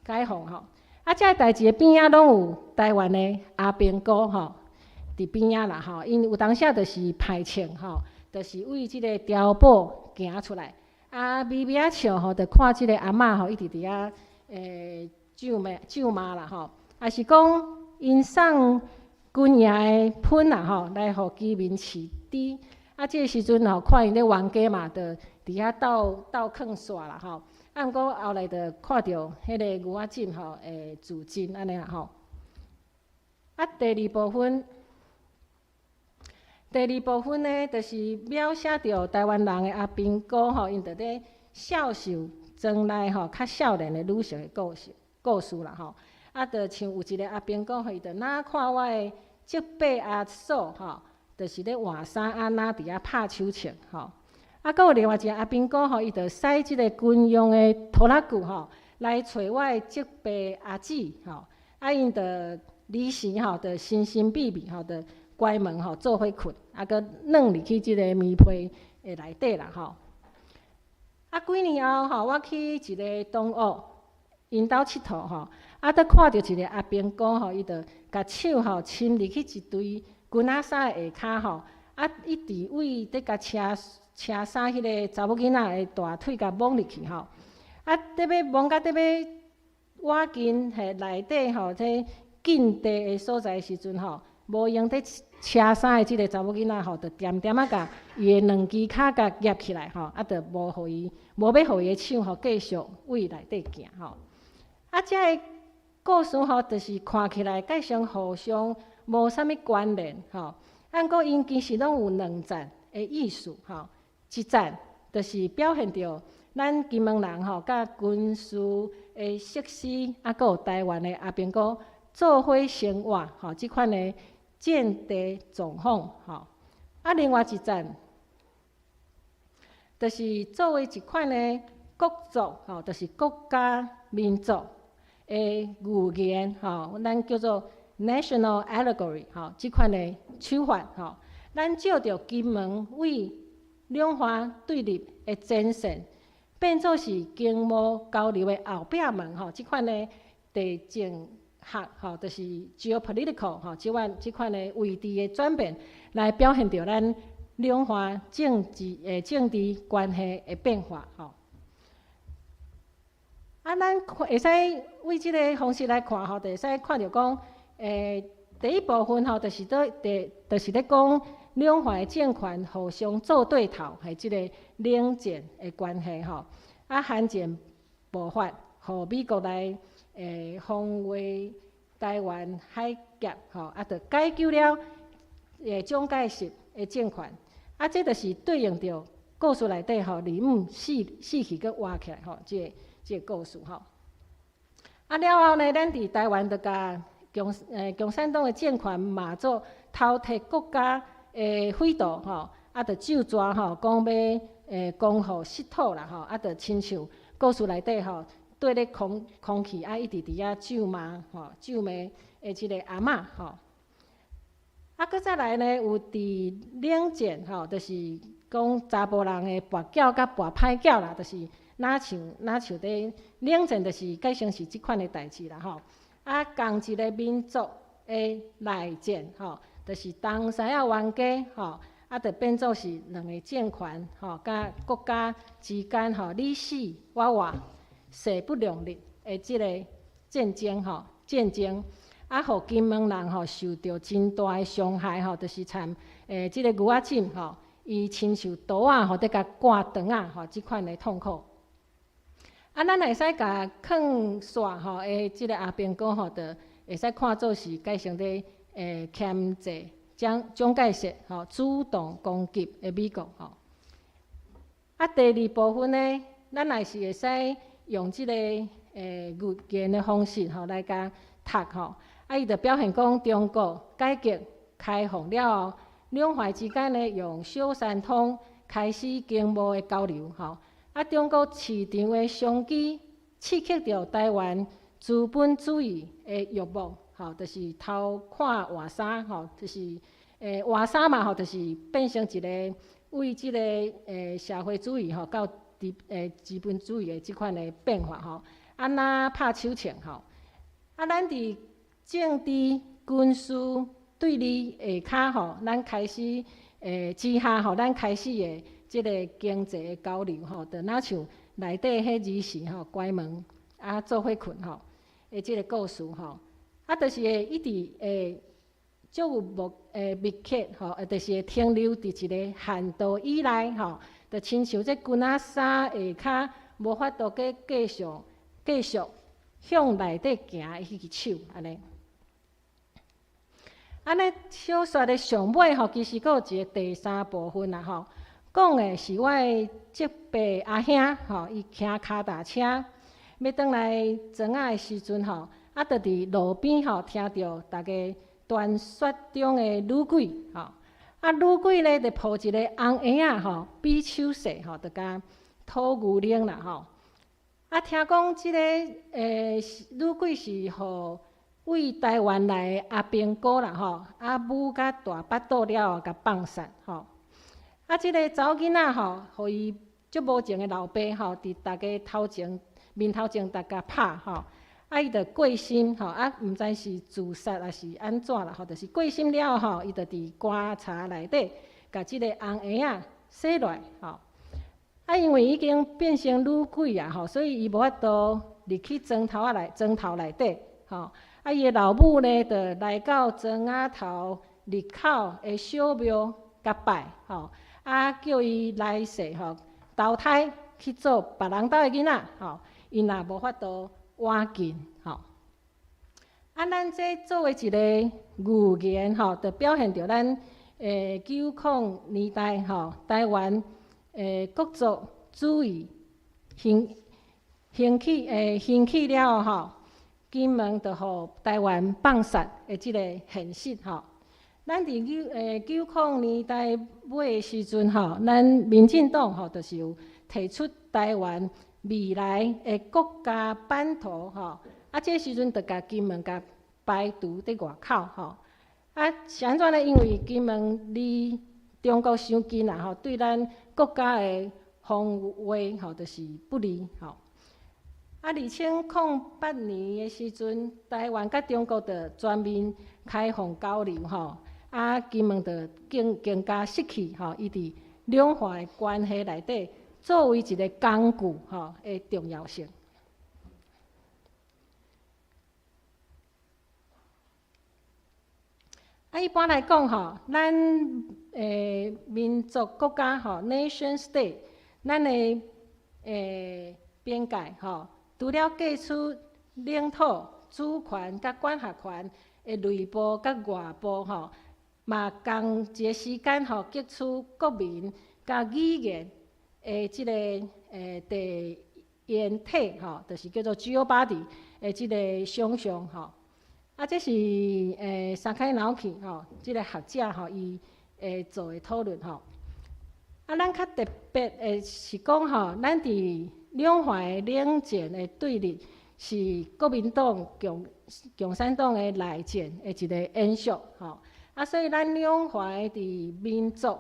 解放吼。啊，這個代誌的邊仔攏有台灣的阿兵哥吼，佇邊仔啦吼，𪜶有當時就是排銃吼，就是為這個碉堡行出來。啊，微微仔笑吼，就看這個阿嬤吼，一直佇遐咒罵咒罵啦吼，抑是講𪜶送軍營的噴啦吼，來予居民飼豬。啊，這个時陣吼，看𪜶咧冤家嘛，就佇遐鬥鬥囥煞啦吼。啊，毋過後來就看著彼个牛仔枕吼，會自盡按呢啦吼。啊，第二部分，第二部分呢，就是描寫著台灣人的阿兵哥吼，𪜶就咧孝受莊內吼較少年的女性的故事故事啦吼。啊，就像有一个阿兵哥吼，伊就若看我的叔伯阿嫂吼，就是咧換衫，啊，若佇遐拍手槍吼。啊，閣有另外一個阿兵哥吼，伊就駛這个軍用的拖拉機吼，來揣我的叔伯阿姊吼。啊，𪜶就離時吼，就神神秘秘吼，就關門吼做伙睏，啊，閣軟入去這个棉被的內底啦吼。啊，幾年後吼，我去一个同學𪜶兜𨑨迌吼，啊，閣看著一个阿兵哥吼，伊就共手吼伸入去一堆軍仔衫的下跤吼，啊，一直為佇共車車衫彼个查某囡仔的大腿共摸入去吼，啊，佇欲摸甲佇欲倚近彼內底吼，這禁地的所在的時陣吼，無閒佇車衫的這个查某囡仔吼，就恬恬仔共伊的兩支跤共夾起來吼，啊，就無予伊，無欲予伊的手吼繼續為內底行吼。啊，這个故事吼，就是看起來蓋像互相無啥物關聯吼，啊，毋過𪜶其實攏有兩層的意思吼。一層就是表現著咱金門人吼，佮軍事的設施，啊，閣有台灣的阿兵哥做伙生活吼，這款的戰地狀況吼。啊，另外一層就是作為一款的國族吼，就是國家民族的寓言吼，咱叫做 national allegory 吼，這款的手法吼，咱借著金門為兩岸對立的前線，變做是經貿交流的後壁門吼，這款的地政學吼，就是 geopolitical 吼，這款的位置的轉變，來表現著咱兩岸政治關係的變化吼。啊，咱會使為這个方式來看吼，就會使看著講，第一部分吼，就是咧第，就是咧講兩岸的政權互相做對頭，係這个冷戰的關係吼。啊，韓戰爆發，予美國來防衛台灣海峽吼，啊，就解救了蔣介石的政權。啊，這就是對應著故事內底吼，李姆死死去閣活起來吼，這個故事吼。啊，了後呢，咱佇台灣就共共產黨的政權罵做偷提國家的匪盜吼，啊，就咒詛吼，講欲光復失土啦吼，啊，就親像故事內底吼，對咧空氣啊，一直佇遐咒罵吼，咒罵的這个阿嬤吼。啊，閣再來呢，有佇冷戰吼，就是講查埔人的跋筊佮跋歹筊啦，就是若像佇冷戰，就是改成是這款的代誌啦吼。啊，仝一个民族的內戰吼，就是東西仔冤家吼，啊，就變做是兩个政權吼，佮國家之間吼，你死我活，勢不兩立的這个戰爭吼，戰爭啊，予金門人吼受著真大的傷害吼，就是參這个牛仔枕吼，伊親像刀仔吼，佇共割腸仔吼，這款的痛苦。啊，咱會使共囥煞吼的這个阿兵哥吼，就會使看做是改成咧牽制蔣介石吼主動攻擊的美國吼。啊，第二部分呢，咱也是會使用這个寓言的方式吼來共讀吼。啊，伊就表現講中國改革開放了後，兩淮之間呢用小三通開始經貿的交流吼。啊，中國市場的商機刺激著臺灣資本主義的欲望，吼，就是偷看換衫，吼，就是換衫嘛，吼，就是變成一个為這个社會主義吼到資本主義的這款的變化吼。按怎拍手槍吼？啊，咱佇政治軍事對立下跤吼，咱開始之下吼，咱開始的這个經濟的交流吼，就若像內底彼二時吼關門啊做伙睏吼的這个故事吼，啊，就是會一直會足有目密切吼，就是會停留佇一个限度以內吼，就親像這裙仔衫下跤無法度閣繼續向內底行的彼支手按呢。按呢小說的上尾吼，其實閣有一个第三部分啦吼，講的是我的叔伯阿兄吼，伊騎跤踏車欲轉來莊仔的時陣吼，啊，就佇路邊吼聽著逐家傳說中的女鬼吼，啊，女鬼咧就抱一个紅嬰仔吼，比手勢吼，就共討牛奶啦吼。啊，聽講這个女鬼是予對臺灣來的阿兵哥啦吼，啊舞甲大腹肚了後，共放殺吼。啊，這个查某囡仔吼，予伊足無情的老爸吼，佇逐家頭前面頭前逐共拍吼。啊，伊就過身吼，啊，毋知是自殺抑是按怎啦吼，就是過身了後吼，伊就佇棺柴內底，共這个紅嬰仔洗落來吼。啊，因為已經變成女鬼啊吼，所以伊無法度入去磚頭仔內磚頭內底吼。啊，伊的老母呢，就來到莊仔頭入口的小廟共拜吼，啊，叫伊來世吼投胎去做別人兜的囡仔吼，伊若無法度倚近吼。啊，咱這作為一個寓言吼，就表現著咱90年代吼臺灣國族主義興起了後吼，金門就予臺灣放殺的這個現實吼。咱佇90年代尾的時陣吼，咱民進黨吼就是有提出臺灣未來的國家版圖吼，啊，這時陣就共金門共排除佇外口吼。啊，是按怎呢？因為金門離中國傷近啦吼，對咱國家的防衛吼，就是不利吼。啊，2008年的時陣，臺灣佮中國就全面開放交流吼，啊，金門就更加失去吼，伊佇兩岸的關係內底作為一个工具吼的重要性。啊，一般來講吼，咱民族國家吼，nation state，咱的邊界吼，除了各取領土、主權佮管轄權的內部佮外部吼，嘛仝一个時間吼，汲取國民佮語言的這个地緣體吼，就是叫做 geobody 的這个想像吼。啊，這是坂井直樹吼，這个學者吼，伊做的討論吼。啊，咱較特別的是講吼，咱佇兩岸的冷戰的對立，是國民黨共產黨的內戰的一個延續吼。啊，所以咱兩岸佇民族、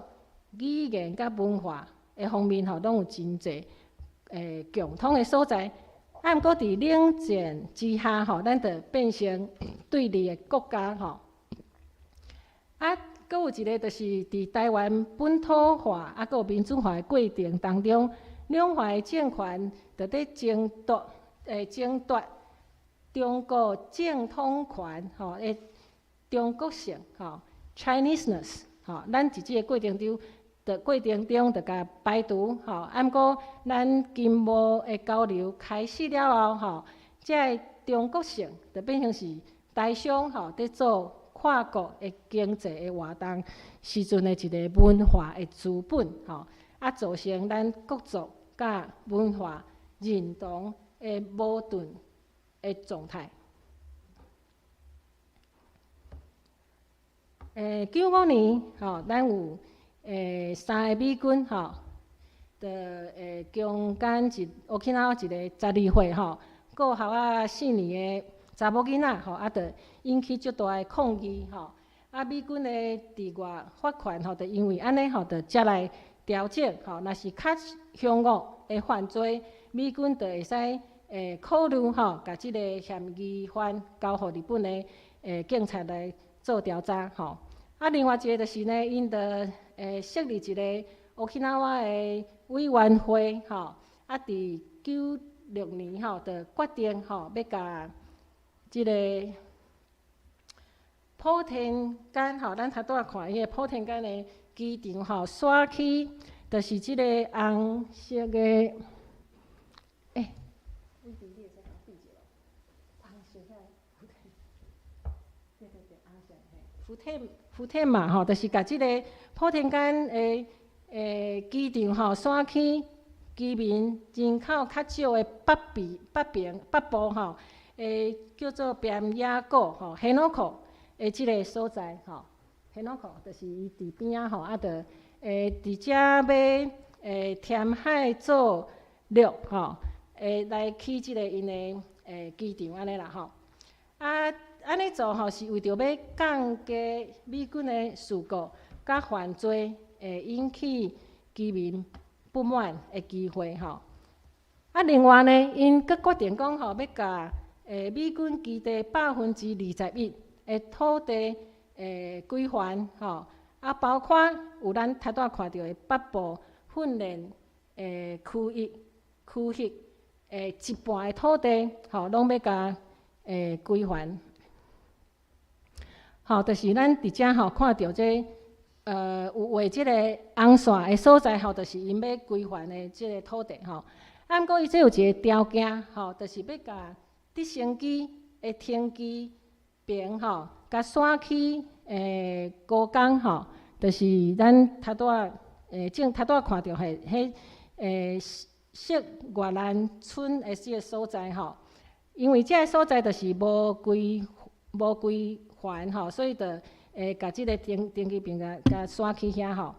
語言佮文化的方面吼，攏有真濟共通的所在。啊，毋過佇冷戰之下吼，咱就變成對立的國家吼。啊，閣有一个就是佇臺灣本土化啊，閣有民主化的過程當中，兩岸的政權就佇爭奪中國正統權吼的中國性吼 Chineseness 吼，咱佇這個過程中就共排除吼。啊，毋過咱經貿的交流開始了後吼，這个中國性就變成是台商吼佇做跨國的經濟的活動時陣的一個文化的資本吼，啊，造成咱國族佮文化認同的矛盾的狀態。95年吼，咱有三个美軍吼，就強姦一 Okinawa 一个12歲吼，顧校仔4年的查某囡仔吼，啊，就引起足大的抗議吼。啊，美軍的治外法權吼，就因為按呢吼，就才來調整吼。若是較兇惡的犯罪，美軍就會使考慮吼，共這个嫌疑犯交予日本的警察來做調查吼。啊，另外一个就是呢，𪜶就設立一个 Okinawa 的委員會吼。啊，佇96年吼，就決定吼，欲共這个普天間吼，咱頭拄仔看彼个普天間的機場吼，徙去就是這個紅色的，欸，偉弟，你會使共我比一下無？紅色遐個，對對對，紅色嘿，普天間吼，就是共這個普天間的機場吼，徙去居民人口較少的北邊、北邊、北部吼，叫做邊野古吼，辺野古的這个所在吼，辺野古就是伊佇邊仔吼，啊，就佇遮欲填海造陸吼，來起這个𪜶的機場按呢啦吼。啊，按呢做吼是為著欲降低美軍的事故佮犯罪會引起居民不滿的機會吼。啊，另外呢，𪜶閣決定講吼，欲共美軍基地21%的土地歸還吼，啊，包括有咱頭拄仔看著的北部訓練區域的一半的土地吼，攏欲共歸還。吼，就是咱佇遮吼看著這有畫這個紅線的所在吼，就是𪜶欲歸還的這個土地吼。啊，毋過伊這有一個條件吼，就是欲共直升機的停機坪吼，共徙去高岡吼，就是咱頭拄仔正頭拄仔看著彼彼設越南村的這個所在吼，因為這个所在就是無歸還吼，所以就共這个停機坪共徙去遐吼。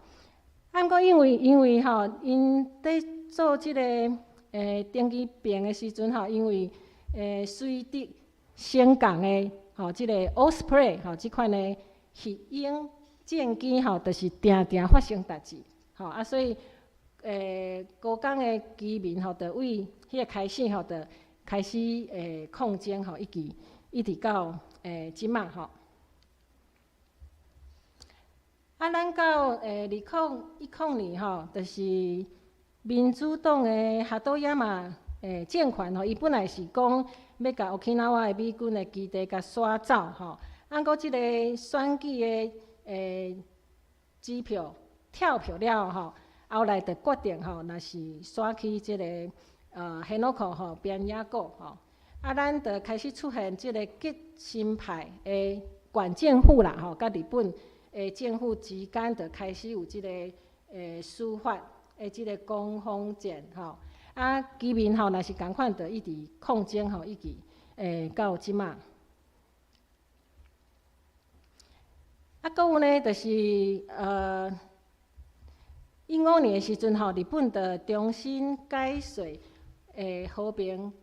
啊，毋過因為吼，𪜶佇做這个停機坪的時陣吼，因為隨直升降的吼，這个 Osprey 吼，這款的魚鷹戰機吼，就是定定發生代誌吼，啊，所以高岡的居民吼，就對彼个開始吼，就開始抗爭吼，一直到這馬吼。啊，咱到2010年吼，就是民主黨的哈多亞馬政權吼，伊本來是講欲共 Okinawa 的美軍的基地共徙走吼，啊，毋過這个選舉的支票跳票了後吼，後來就決定吼，若是徙去這个辺野古吼，邊野古吼，啊，咱就開始出現這个激進派的縣政府啦吼，佮日本的政府之間就開始有這个司法的這个攻防戰吼，啊，居民吼若是仝款，就一直抗爭吼，一直到這馬。啊，閣有呢，就是15年的時陣吼，日本就重新解釋和平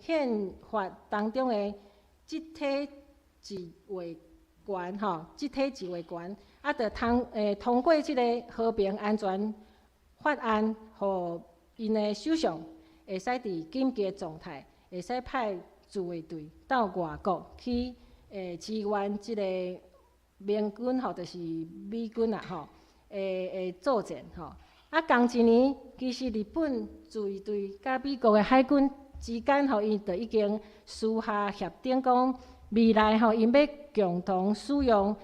憲法當中的集體自衛權吼，集體自衛權，啊，就通過這个和平安全法案，予𪜶的首相會使佇緊急狀態，會使派自衛隊到外國去支援這個盟軍吼，就是美軍啊吼，會作戰吼。啊，仝一年，其實日本自衛隊佮美國的海軍之間吼，𪜶就已經私下協定講，未來吼，𪜶欲共同使用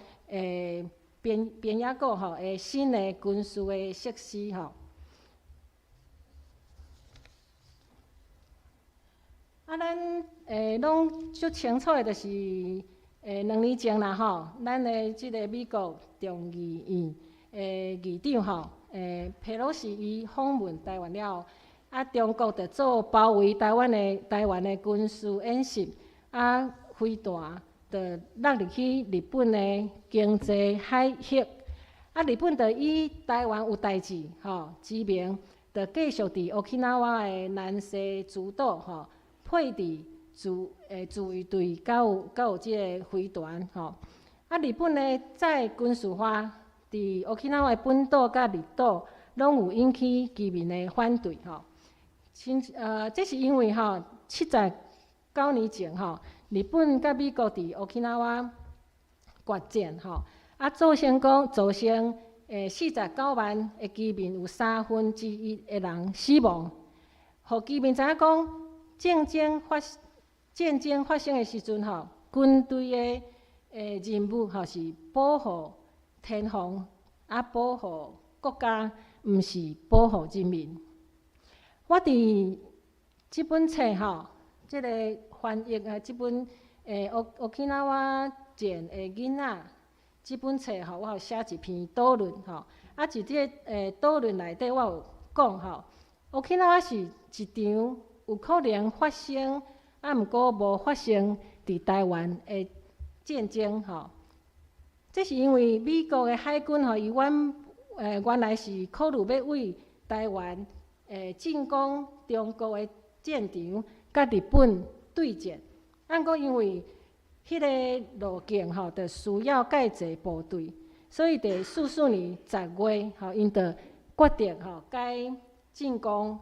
邊野古吼的新的軍事的設施吼。啊，咱攏足清楚的，就是2年前啦吼，咱的這个美國眾議院的議長吼，佩洛西伊訪問台灣了後，啊，中國就做包圍台灣的軍事演習，啊，飛彈就落入去日本的經濟海域，啊，日本就以台灣有代誌吼之名，就繼續佇沖繩的南西諸島吼，配置自衛隊，佮有這个飛彈吼。啊，日本的再軍事化，佇沖繩的本島佮離島，攏有引起居民的反對吼。這是因為吼，79年前吼，日本佮美國佇沖繩決戰吼，啊，造成49萬的居民有1/3的人死亡，予居民知影講，戰爭發生的時陣吼，軍隊的任務吼是保護天皇，啊，保護國家，毋是保護人民。我佇這本冊吼，這个翻譯的這本沖繩戰的囡仔這本冊吼，我有寫一篇討論吼，啊，佇這个討論內底，我有講吼，沖繩是一場有可能發生，啊，毋過無發生佇台灣的戰爭吼。這是因為美國的海軍吼，伊原來是考慮欲對台灣進攻中國的戰場，佮日本對戰。啊，毋過因為彼个路徑吼，就需要蓋濟部隊，所以佇44年10月吼，𪜶就決定吼改進攻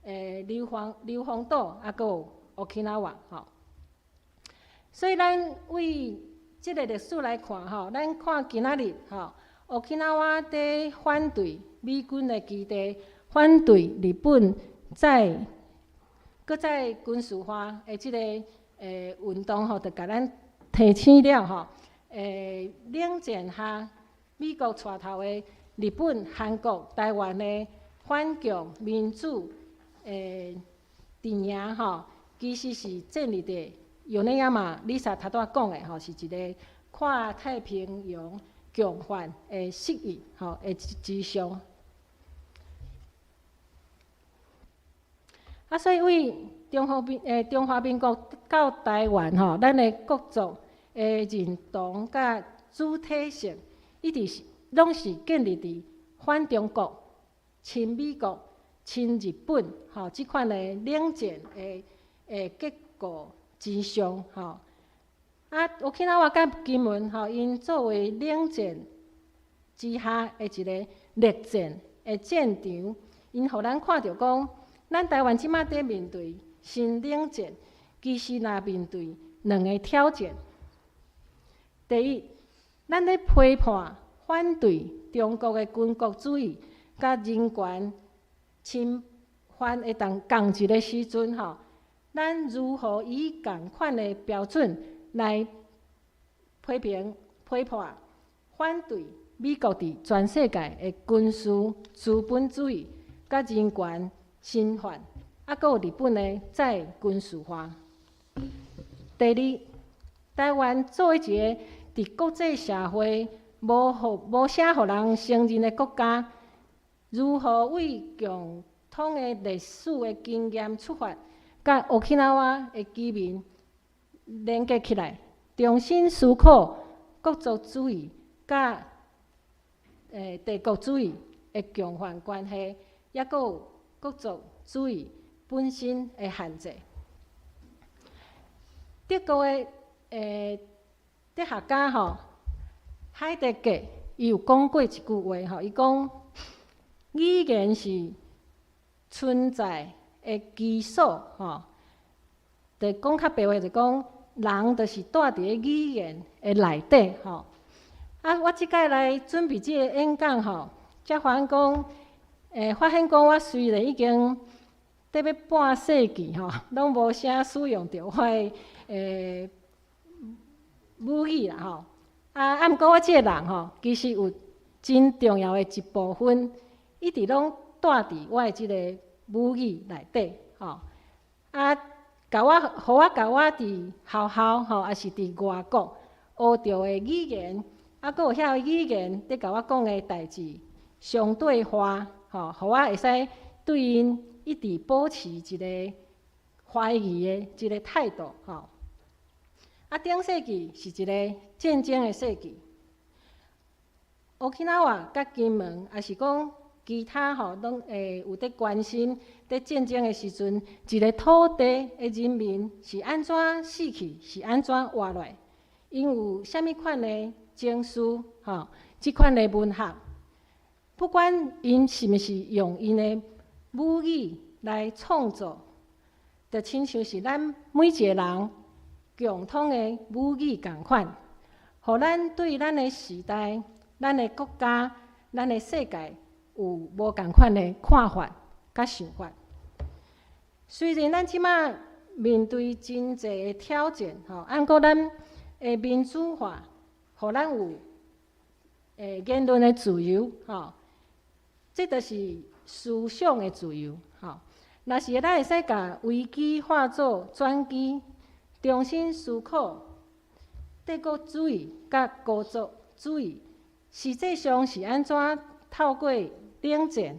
硫磺島，啊，閣有沖繩吼。所以咱對這个歷史來看吼，咱看今仔日吼，沖繩佇反對美軍的基地，反對日本再閣再軍事化的這个運動吼，就共咱提醒了吼。冷戰下美國帶頭的日本、韓國、台灣的反共民主陣營吼，其實是建立佇米內亞瑪麗莎頭拄仔講的吼，是一个跨太平洋共犯的釋義吼的之上。啊，所以對中華民國到台灣吼，咱的國族的認同佮主體性，一直是攏是建立佇反中國、親美國、親日本吼這款的冷戰的結構之上吼。啊，沖繩佮金門吼，𪜶作為冷戰之下的一个熱戰的戰場，𪜶予咱看著講，咱台灣這馬佇面對新冷戰，其實若面對兩个挑戰。第一，咱咧批判、反對中國的軍國主義佮人權侵犯的仝一个時陣吼，咱如何以仝款的標準來批評、批判、反對美國佇全世界的軍事資本主義佮人權侵犯，啊，閣有日本的再軍事化。第二，台灣作為一个佇國際社會無啥予人承認的國家，如何對共通的歷史的經驗出發，佮沖繩的居民連結起來，重新思考國族主義佮帝國主義的共犯關係，抑閣有國族主義本身的限制。德國的哲學家吼，海德格，伊有講過一句話吼，伊講語言是存在的基礎吼。就講較白話，就講人就是蹛佇咧語言的內底吼。啊，我這擺來準備這个演講吼，才發現講，我雖然已經得欲半世紀吼，攏無啥使用著我的母語啦吼。啊，毋過我這个人吼，其實有真重要的一部分，一直攏蹛佇我的這个母語內底吼。啊，共我，予我共我佇學校吼，抑是佇外國學著的語言，啊，閣有遐个語言佇共我講的代誌相對話，吼，予我會使對𪜶一直保持一个懷疑的一个態度，吼。啊，頂世紀是一個戰爭的世紀，Okinawa佮金門，抑是講其他吼，攏會有佇關心，佇戰爭的時陣，一个土地的人民是按怎死去，是按怎活落來，𪜶有啥物款的情緒，吼，這款的文學，不管𪜶是毋是用𪜶的母語來創作，就親像是咱每一个人共通的母語仝款，予咱對咱的時代、咱的國家、咱的世界有無仝款的看法佮想法。雖然咱這馬面對真濟的挑戰，吼，毋過咱的民主化，予咱有言論的自由，吼，這就是思想的自由，吼。若是咱會使共危機化做轉機，重新思考帝國主義佮孤族主義實際上是按怎透過冷戰、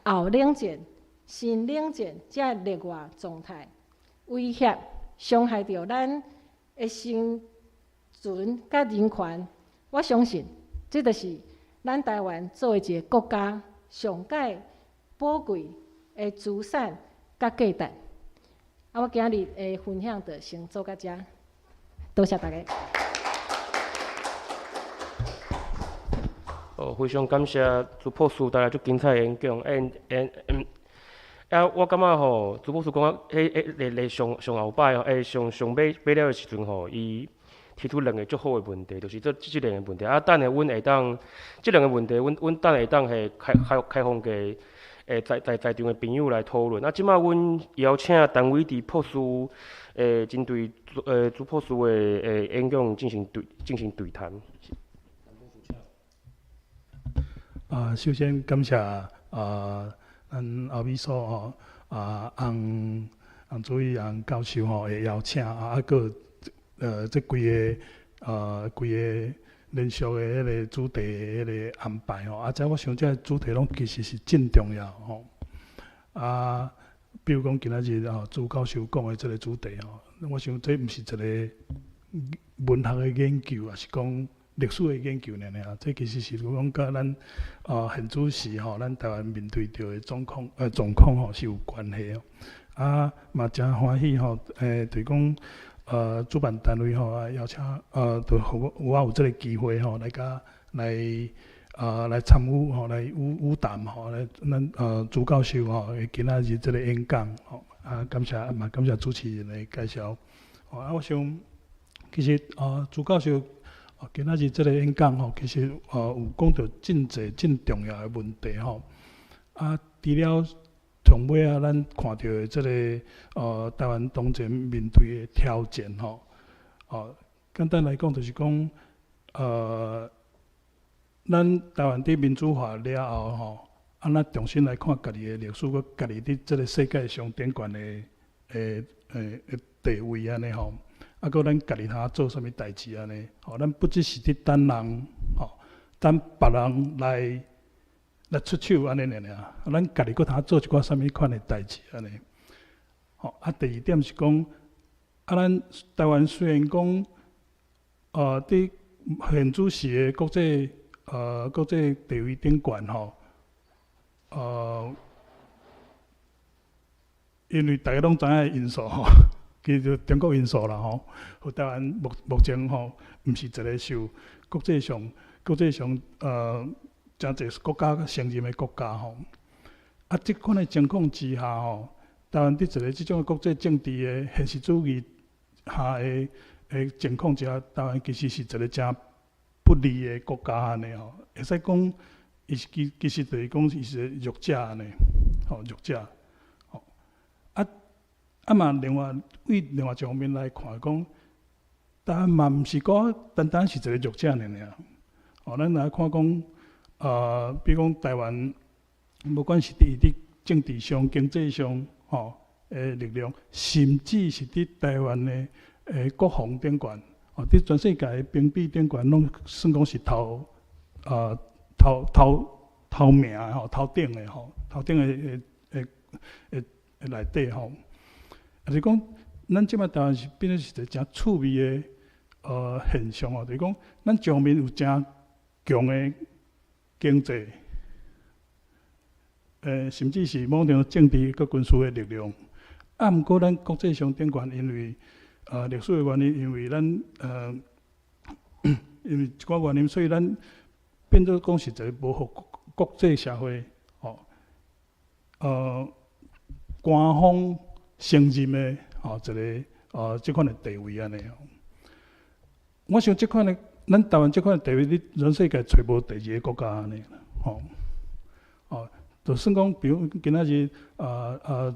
後冷戰、新冷戰這例外狀態，威脅、傷害著咱的生存佮人權。我相信，這就是咱台灣作為一个國家上蓋寶貴的資產佮價值。啊，我今日的分享就先做到遮，多謝大家。哦，非常感謝朱博士帶來足精彩的演講。啊，我感覺吼，朱博士講啊，彼彼咧咧上上後擺吼，上上尾尾了的時陣吼，伊提出兩个足好的問題，就是這兩个問題。啊，等下阮會當，這兩个問題，阮等下會當係開放給在場的朋友來討論。啊，這馬阮邀請陳偉智博士，針對朱博士的演講進行對談。啊，首先感謝啊，咱後美所吼，啊，洪洪主任、洪教授吼的邀請啊，閣這規個連續的彼个主題的彼个安排吼，啊，這我想這个主題攏其實是真重要吼。啊，比如講今仔日吼朱教授講的這个主題吼，我想這毋是一个文學的研究，抑是講歷史的研究爾爾，這其實是講佮咱現主時吼，咱台灣面對著的狀況吼是有關係哦。啊，嘛誠歡喜吼，就是講主辦單位吼啊邀請，就予我我有這个機會吼來佮來來參與吼，來與談吼，來咱朱教授吼今仔日這个演講吼，啊感謝嘛感謝主持人的介紹。啊，我想其實朱教授今仔日這个演講吼，其實有講著真濟真重要的問題吼。啊，除了上尾仔，咱看著的這个台灣當前面對的挑戰吼，哦，簡單來講就是講，咱台灣佇民主化了後吼，啊，咱重新來看家己的歷史，閣家己佇這个世界上頂懸的地位按呢吼，啊，閣咱家己通做啥物代誌按呢？吼，咱不只是佇等人，吼，等別人來出手按呢爾爾，咱家己閣通做一寡啥物款的代誌按呢？吼，啊，第二點是講，啊，咱台灣雖然講，佇現主時的國際地位頂懸吼，因為大家攏知影的因素吼，其實中國因素啦吼，予台灣目前吼，毋是一个受國際上誠濟國家承認的國家吼。啊，這款的情況之下吼，台灣佇一个這種國際政治的現實主義下的情況之下，台灣其實是一个誠不利的國家按呢吼，會使講，伊是其實就是講伊是弱者按呢，吼弱者，吼。啊嘛，另外對另外一方面來看，講台灣嘛毋是講單單是一個弱者爾爾。哦，咱來看講，比如講台灣，無管是佇伊佇政治上、經濟上，吼的力量，甚至是佇台灣的國防頂懸，哦，佇全世界的兵比頂懸，攏算講是頭名的吼，頭頂的吼，頭頂的內底吼。啊，是講，咱這擺台灣是變做是一個誠趣味的現象哦，就是講，咱一方面有誠強的經濟，甚至是某種政治佮軍事的力量。啊，毋過咱國際上頂懸，因為歷史的原因，因為一寡原因，所以咱變做講是一個無予國際社會吼，官方承認的吼一個這款的地位按呢吼。我想這款的，咱台灣這款的地位，佇全世界揣無第二个國家按呢吼。哦，就算講，比如今仔日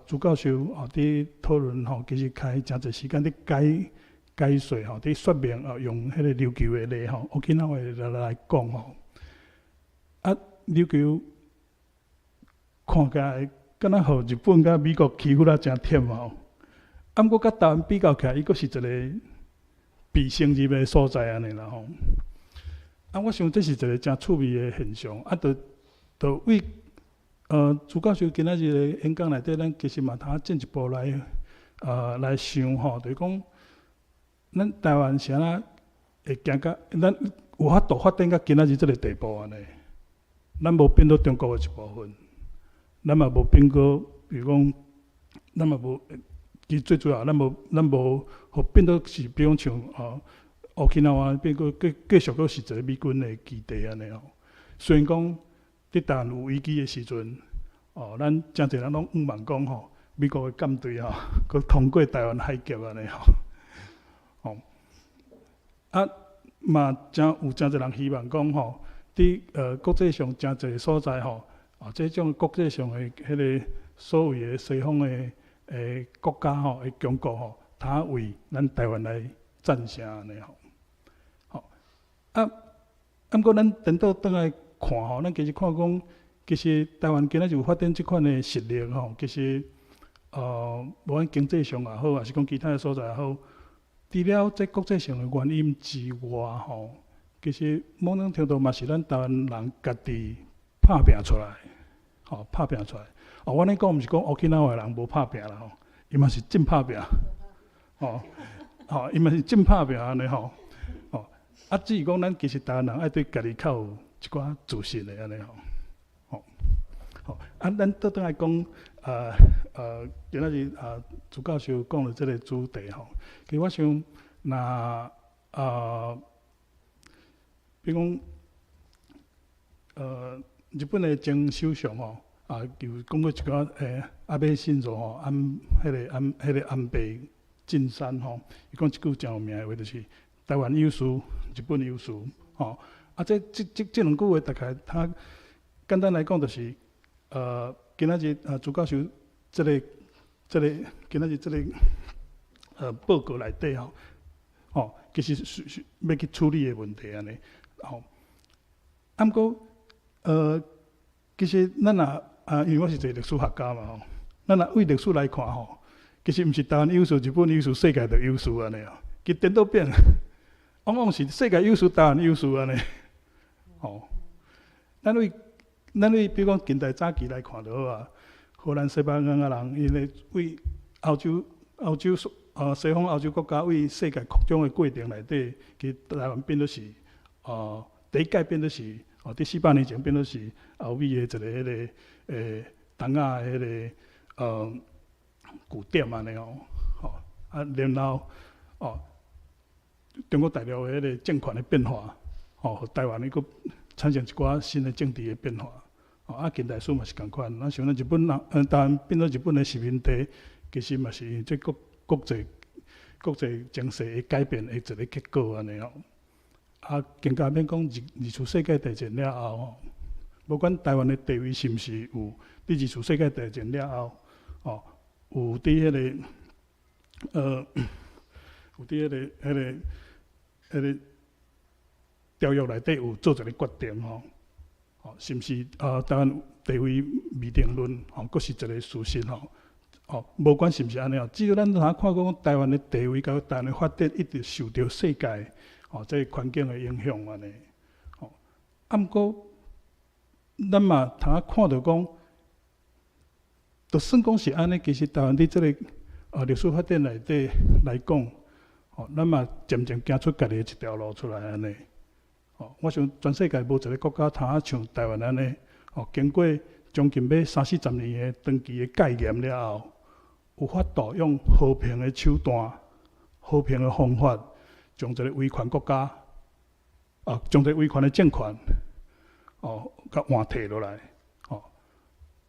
朱教授哦佇討論吼，其實開誠濟時間佇解說吼，佇說明哦，用彼個琉球的例吼，沖繩的例來講吼。啊，琉球看起來敢若予日本佮美國欺負了誠忝吼，啊，毋過佮台灣比較起來，伊閣是一個被承認的所在按呢啦吼。啊，我想這是一個誠趣味的現象。啊，就為朱教授今仔日的演講內底，咱其實嘛通進一步來想吼，就是講，咱台灣是按怎會行到咱有法度發展到今仔日這个地步按呢？咱無變做中國的一部分，咱嘛無變過，比如講，咱嘛無，其實最主要，咱無予變做是，比如講像沖繩變過繼續閣是一個美軍的基地按呢吼。雖然講佇台灣有危機的時陣，哦，咱誠濟人攏向望講吼，美國的艦隊吼，閣通過台灣海峽按呢吼，吼，啊嘛誠有誠濟人希望講吼，佇國際上誠濟所在吼，啊，這種國際上的彼个所謂的西方的國家吼，的強國吼，通為咱台灣來贊聲按呢吼，吼，啊，啊，毋過咱顛倒轉來看吼，咱其實看講，其實台灣今仔日有發展這款的實力吼，其實無管經濟上也好，抑是講其他的所在也好，除了這國際上的原因之外吼，其實某種程度嘛是咱台灣人家己拍拚出來，吼，拍拚出來。哦，我按呢講毋是講沖繩的人無拍拚啦吼，伊嘛是真拍拚，吼，吼，伊嘛是真拍拚按呢吼，吼，啊，只是講咱其實台灣人愛對家己較有一寡自信的按呢吼，吼，吼，啊，咱倒轉來講，今仔日啊，朱教授講的這个主題吼，其實我想，若比如講，日本的前首相吼，啊，有講過一寡安倍晉三吼，彼个安倍晉三吼，伊講一句誠有名的話，就是台灣有事，日本有事，吼。啊，這兩句話，大概他簡單來講，就是今仔日啊，朱教授這個今仔日這個報告內底吼，吼，其實是欲去處理的問題按呢，吼。啊，毋過其實咱若啊，因為我是一個歷史學家嘛吼，咱若對歷史來看吼，其實毋是台灣有事，日本有事，世界就有事按呢哦。其實顛倒變，往往是世界有事，台灣有事按呢。吼，咱對比如講近代早期來看就好啊，荷蘭、西班牙人，𪜶咧對歐洲西方歐洲國家對世界擴張的過程內底，其實台灣變做是第一擺變做是哦，佇400年前變做是歐美的一個彼个東亞的彼个據點按呢哦，吼啊，然後哦，中國大陸的彼个政權的變化，吼，予台灣伊閣產生一寡新的政治的變化，哦啊，近代史嘛是仝款，咱想咱日本人，台灣變做日本的殖民地，其實嘛是因為這國際情勢的改變的一個結果按呢哦。啊，更加免講二次世界大戰了後吼，無管台灣的地位是毋是有佇二次世界大戰了後，哦，有佇彼個有佇彼个條約內底有做一个決定吼，吼，是毋是台灣地位未定論吼，閣是一個事實吼，吼，無管是毋是按呢吼，只要咱通看講台灣的地位佮台灣的發展一直受著世界吼這個環境的影響按呢，吼，啊毋過咱嘛通看著講，就算講是按呢，其實台灣佇這個歷史發展內底來講，吼，咱嘛漸漸行出家己的一條路出來按呢。吼，我想全世界無一個國家通像台灣按呢，吼，經過將近欲三四十年的長期的戒嚴了後，有法度用和平的手段、和平的方法，將一個威權國家，啊，將一個威權的政權，哦，共換退落來，吼，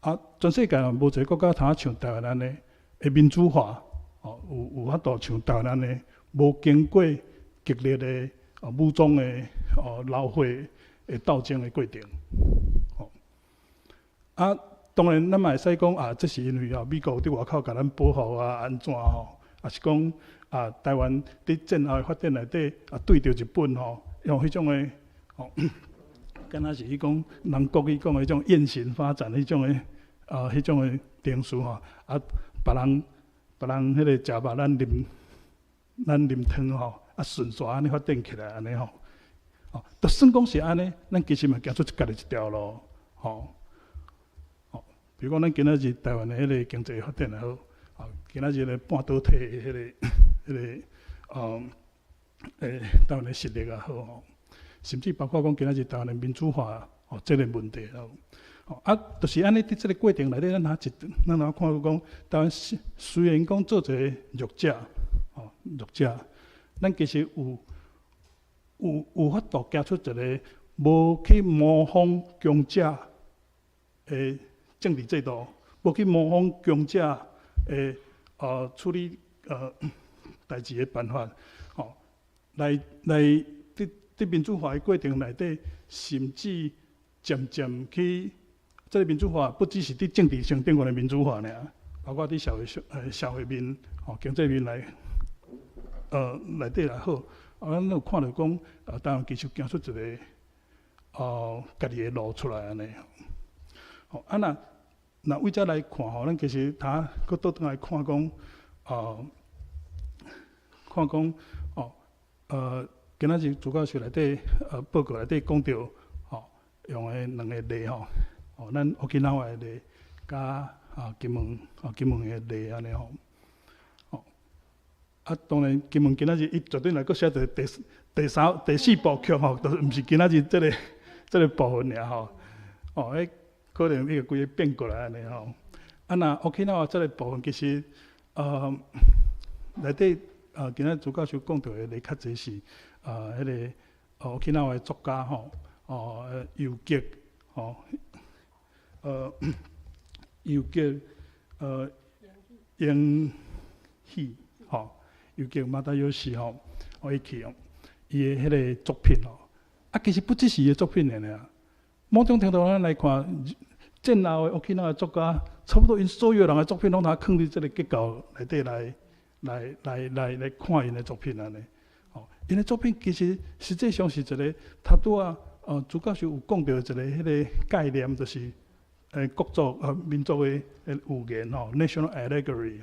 啊，全世界無一個國家通像台灣按呢的民主化，哦，有法度像台灣按呢，無經過激烈的武裝的流血的鬥爭的過程，吼，啊，當然咱嘛會使講啊，這是因為美國佇外口共咱保護啊，按怎吼，抑是講啊，台灣佇戰後的發展內底啊，對著日本吼，用彼種的吼，敢若是彼講人國語講的彼種雁行發展彼種的啊，彼種的程序吼，啊，別人彼個食肉，咱啉湯吼，啊，順紲按呢發展起來按呢吼，哦，就算講是按呢，咱其實嘛行出家己一條路，吼，吼，比如講咱今仔日台灣的彼個經濟發展也好，啊，今仔日的半導體的彼個台灣的實力也好吼，甚至包括講今仔日台灣的民主化哦，這個問題吼，啊，就是按呢佇這個過程內底，咱若看到講台灣雖然講做一個弱者，吼，弱者，咱其實有法度行出一個無去模仿強者的政治制度，無去模仿強者的處理代誌的辦法，吼，來佇民主化的過程內底，甚至漸漸去這個民主化，不只是佇政治上頂懸的民主化爾，包括佇社會面、吼經濟面內底也好，啊，咱有看著講，台灣其實行出一個家己的路出來按呢。吼，啊若為這來看吼，咱其實通閣倒轉來看講，看講，哦，今仔日朱教授內底，報告內底講著，吼，用的兩个例吼，哦，咱 Okinawa 的例，佮金門的例按呢吼，吼，啊，當然金門今仔日伊絕對來閣寫一个第三、第四部曲吼，就是毋是今仔日這個部分爾吼，哦，彼可能伊個規个變過來按呢吼。啊，若 Okinawa 這個部分其實，內底今仔朱教授講著的例較濟是，彼個 Okinawa 的作家吼，哦，游擊，吼，游擊，英喜，吼，游擊又喜吼，哦，伊去用伊的彼個作品吼，啊，其實不只是伊的作品爾，某種程度咱來看，戰後的 Okinawa 的作家，差不多𪜶所有人的作品攏通囥佇這個結構內底來看𪜶的作品按呢，吼，𪜶的作品其實實際上是一個，頭拄仔朱教授有講著一個彼個概念，就是國族民族的寓言吼，national allegory，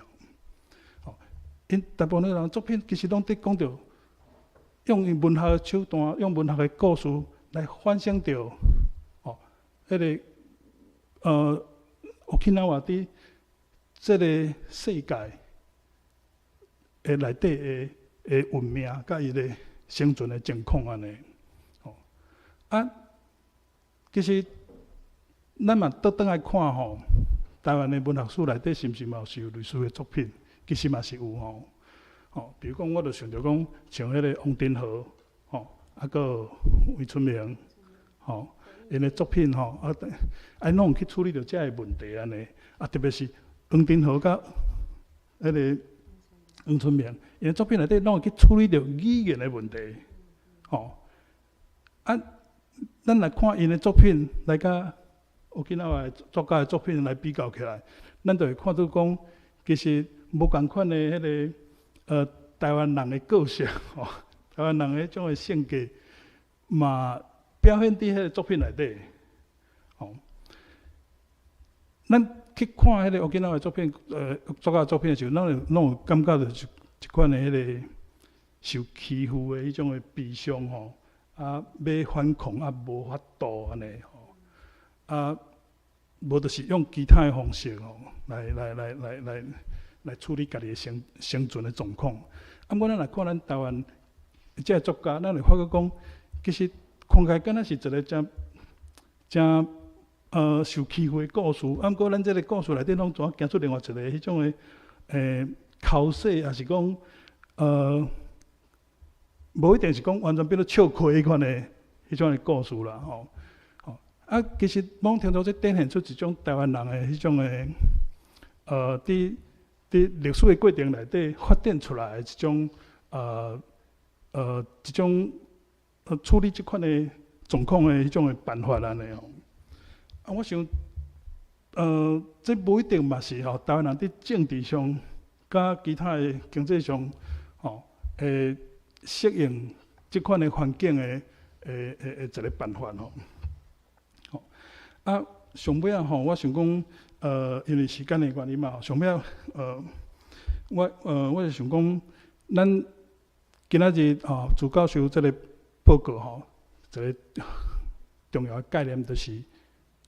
吼，𪜶大部分的人作品其實攏佇講著用𪜶文學的手段，用文學的故事來反省著，吼，彼個Okinawa 佇這個世界的內底的運命，佮伊的生存的狀況按呢，吼，啊，其實咱嘛倒轉來看吼，台灣的文學史內底是毋是嘛有是有類似的作品？其實嘛是有吼，吼，比如講，我就想著講，像彼個王禎和，吼，啊閣黃春明，吼，𪜶的作品吼，啊，啊，攏有去處理著這个問題按呢，啊，特別是王禎和佮彼個黃春明，𪜶的作品內底攏會去處理著語言的問題，吼，啊，咱來看𪜶的作品來佮 Okinawa 作家的作品來比較起來，咱就會看到講，其實無仝款的彼個台灣人的個性吼，台灣人的彼種的性格嘛，表現佇彼个作品內底，吼。咱去看彼個沖繩的作品，作家作品的時候，咱會攏有感覺著一款的彼个受欺負的彼種的悲傷吼，啊，欲反抗啊，無法度按呢吼，啊，無就是用其他的方式吼，來處理家己的生存的狀況。啊，毋過咱若看咱台灣這个作家，咱會發覺講，其實看起來敢若是一個誠誠受欺負的故事。啊，毋過咱這个故事內底攏怎行出另外一个彼種的剾洗，抑是講無一定是講完全變做笑詼彼款的彼種的故事啦，吼。吼啊，其實某程度這展現出一種台灣人的彼種的佇歷史的過程內底發展出來的一種處理這款的狀況的彼種的辦法按呢吼。啊，我想，這無一定嘛是吼，台灣人佇政治上佮其他的經濟上吼，會適應這款的環境的一個辦法吼。吼，啊，上尾仔吼，我想講，因為時間的關係嘛，上尾仔，我是想講，咱今仔日吼，朱教授這个報告吼，一个重要的概念就是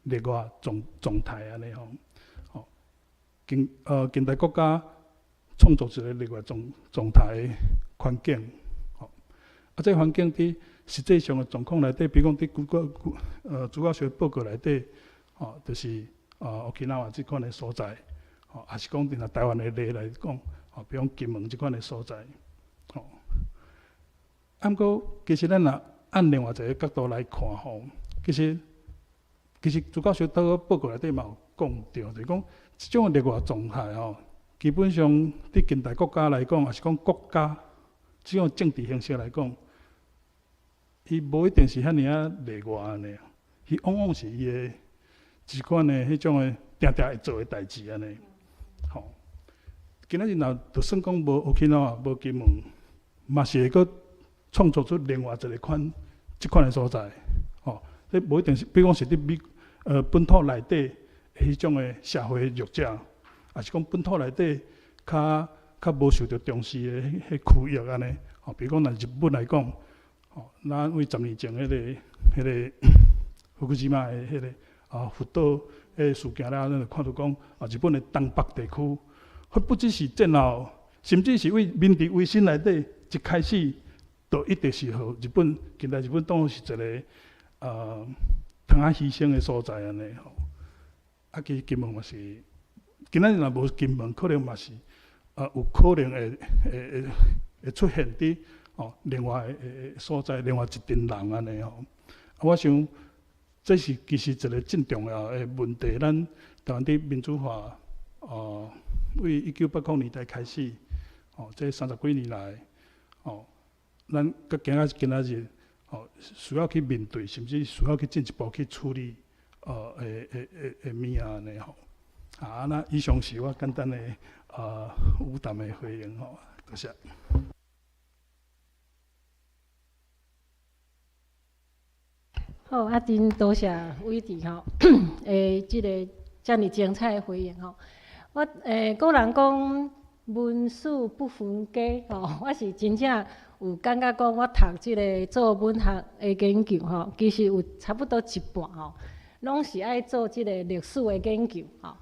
例外狀態按呢吼。吼，近代國家創造一個例外狀態的環境，吼，啊，這個環境佇實際上的狀況內底，比如講佇朱教授的報告內底，吼，就是沖繩這款的所在，吼，抑是講佇台灣的例來講，吼，比如講金門這款的所在，吼。啊，毋過其實咱若按另外一个角度來看吼，其實朱教授佇個報告內底嘛有講著，就是講這種例外狀態吼，基本上佇近代國家來講，抑是講國家這種政治形式來講，伊無一定是遐爾仔例外按呢，伊往往是伊的一款的彼種的定定會做的代誌按呢，吼。今仔日若就算講無沖繩，無金門，嘛是會閣創造出另外一个款這款的所在，吼。這無一定是，比如講是佇本土內底的彼種的社會弱者，抑是講本土內底較無受著重視的彼區域按呢，吼。比如講，若日本來講，吼，咱為10年前彼個福古島的彼个福島彼个事件了，咱就看著講，啊，日本的東北地區，彼不只是戰後，甚至是為明治維新內底一開始，就一直是予日本近代日本當做是一个通仔犧牲的所在按呢吼。啊，其實金門嘛是，今仔日若無金門，可能嘛是有可能會出現佇哦另外的所在，另外一陣人按呢吼。啊，我想這是其實一個真重要的問題。咱台灣佇民主化，為1980年代開始，哦，這30幾年來，哦，咱閣今仔今仔日，哦，需要去面對，甚至需要去進一步去處理，的物仔按呢吼。啊，那以上是我簡單的與談的回應吼，多謝。好，啊，真多謝偉智吼，這个遮爾精彩的回應吼。我個人講文史不分家吼，我是真正有感覺講，我讀這个做文學的研究吼，其實有差不多一半吼，攏是愛做這個歷史的研究吼。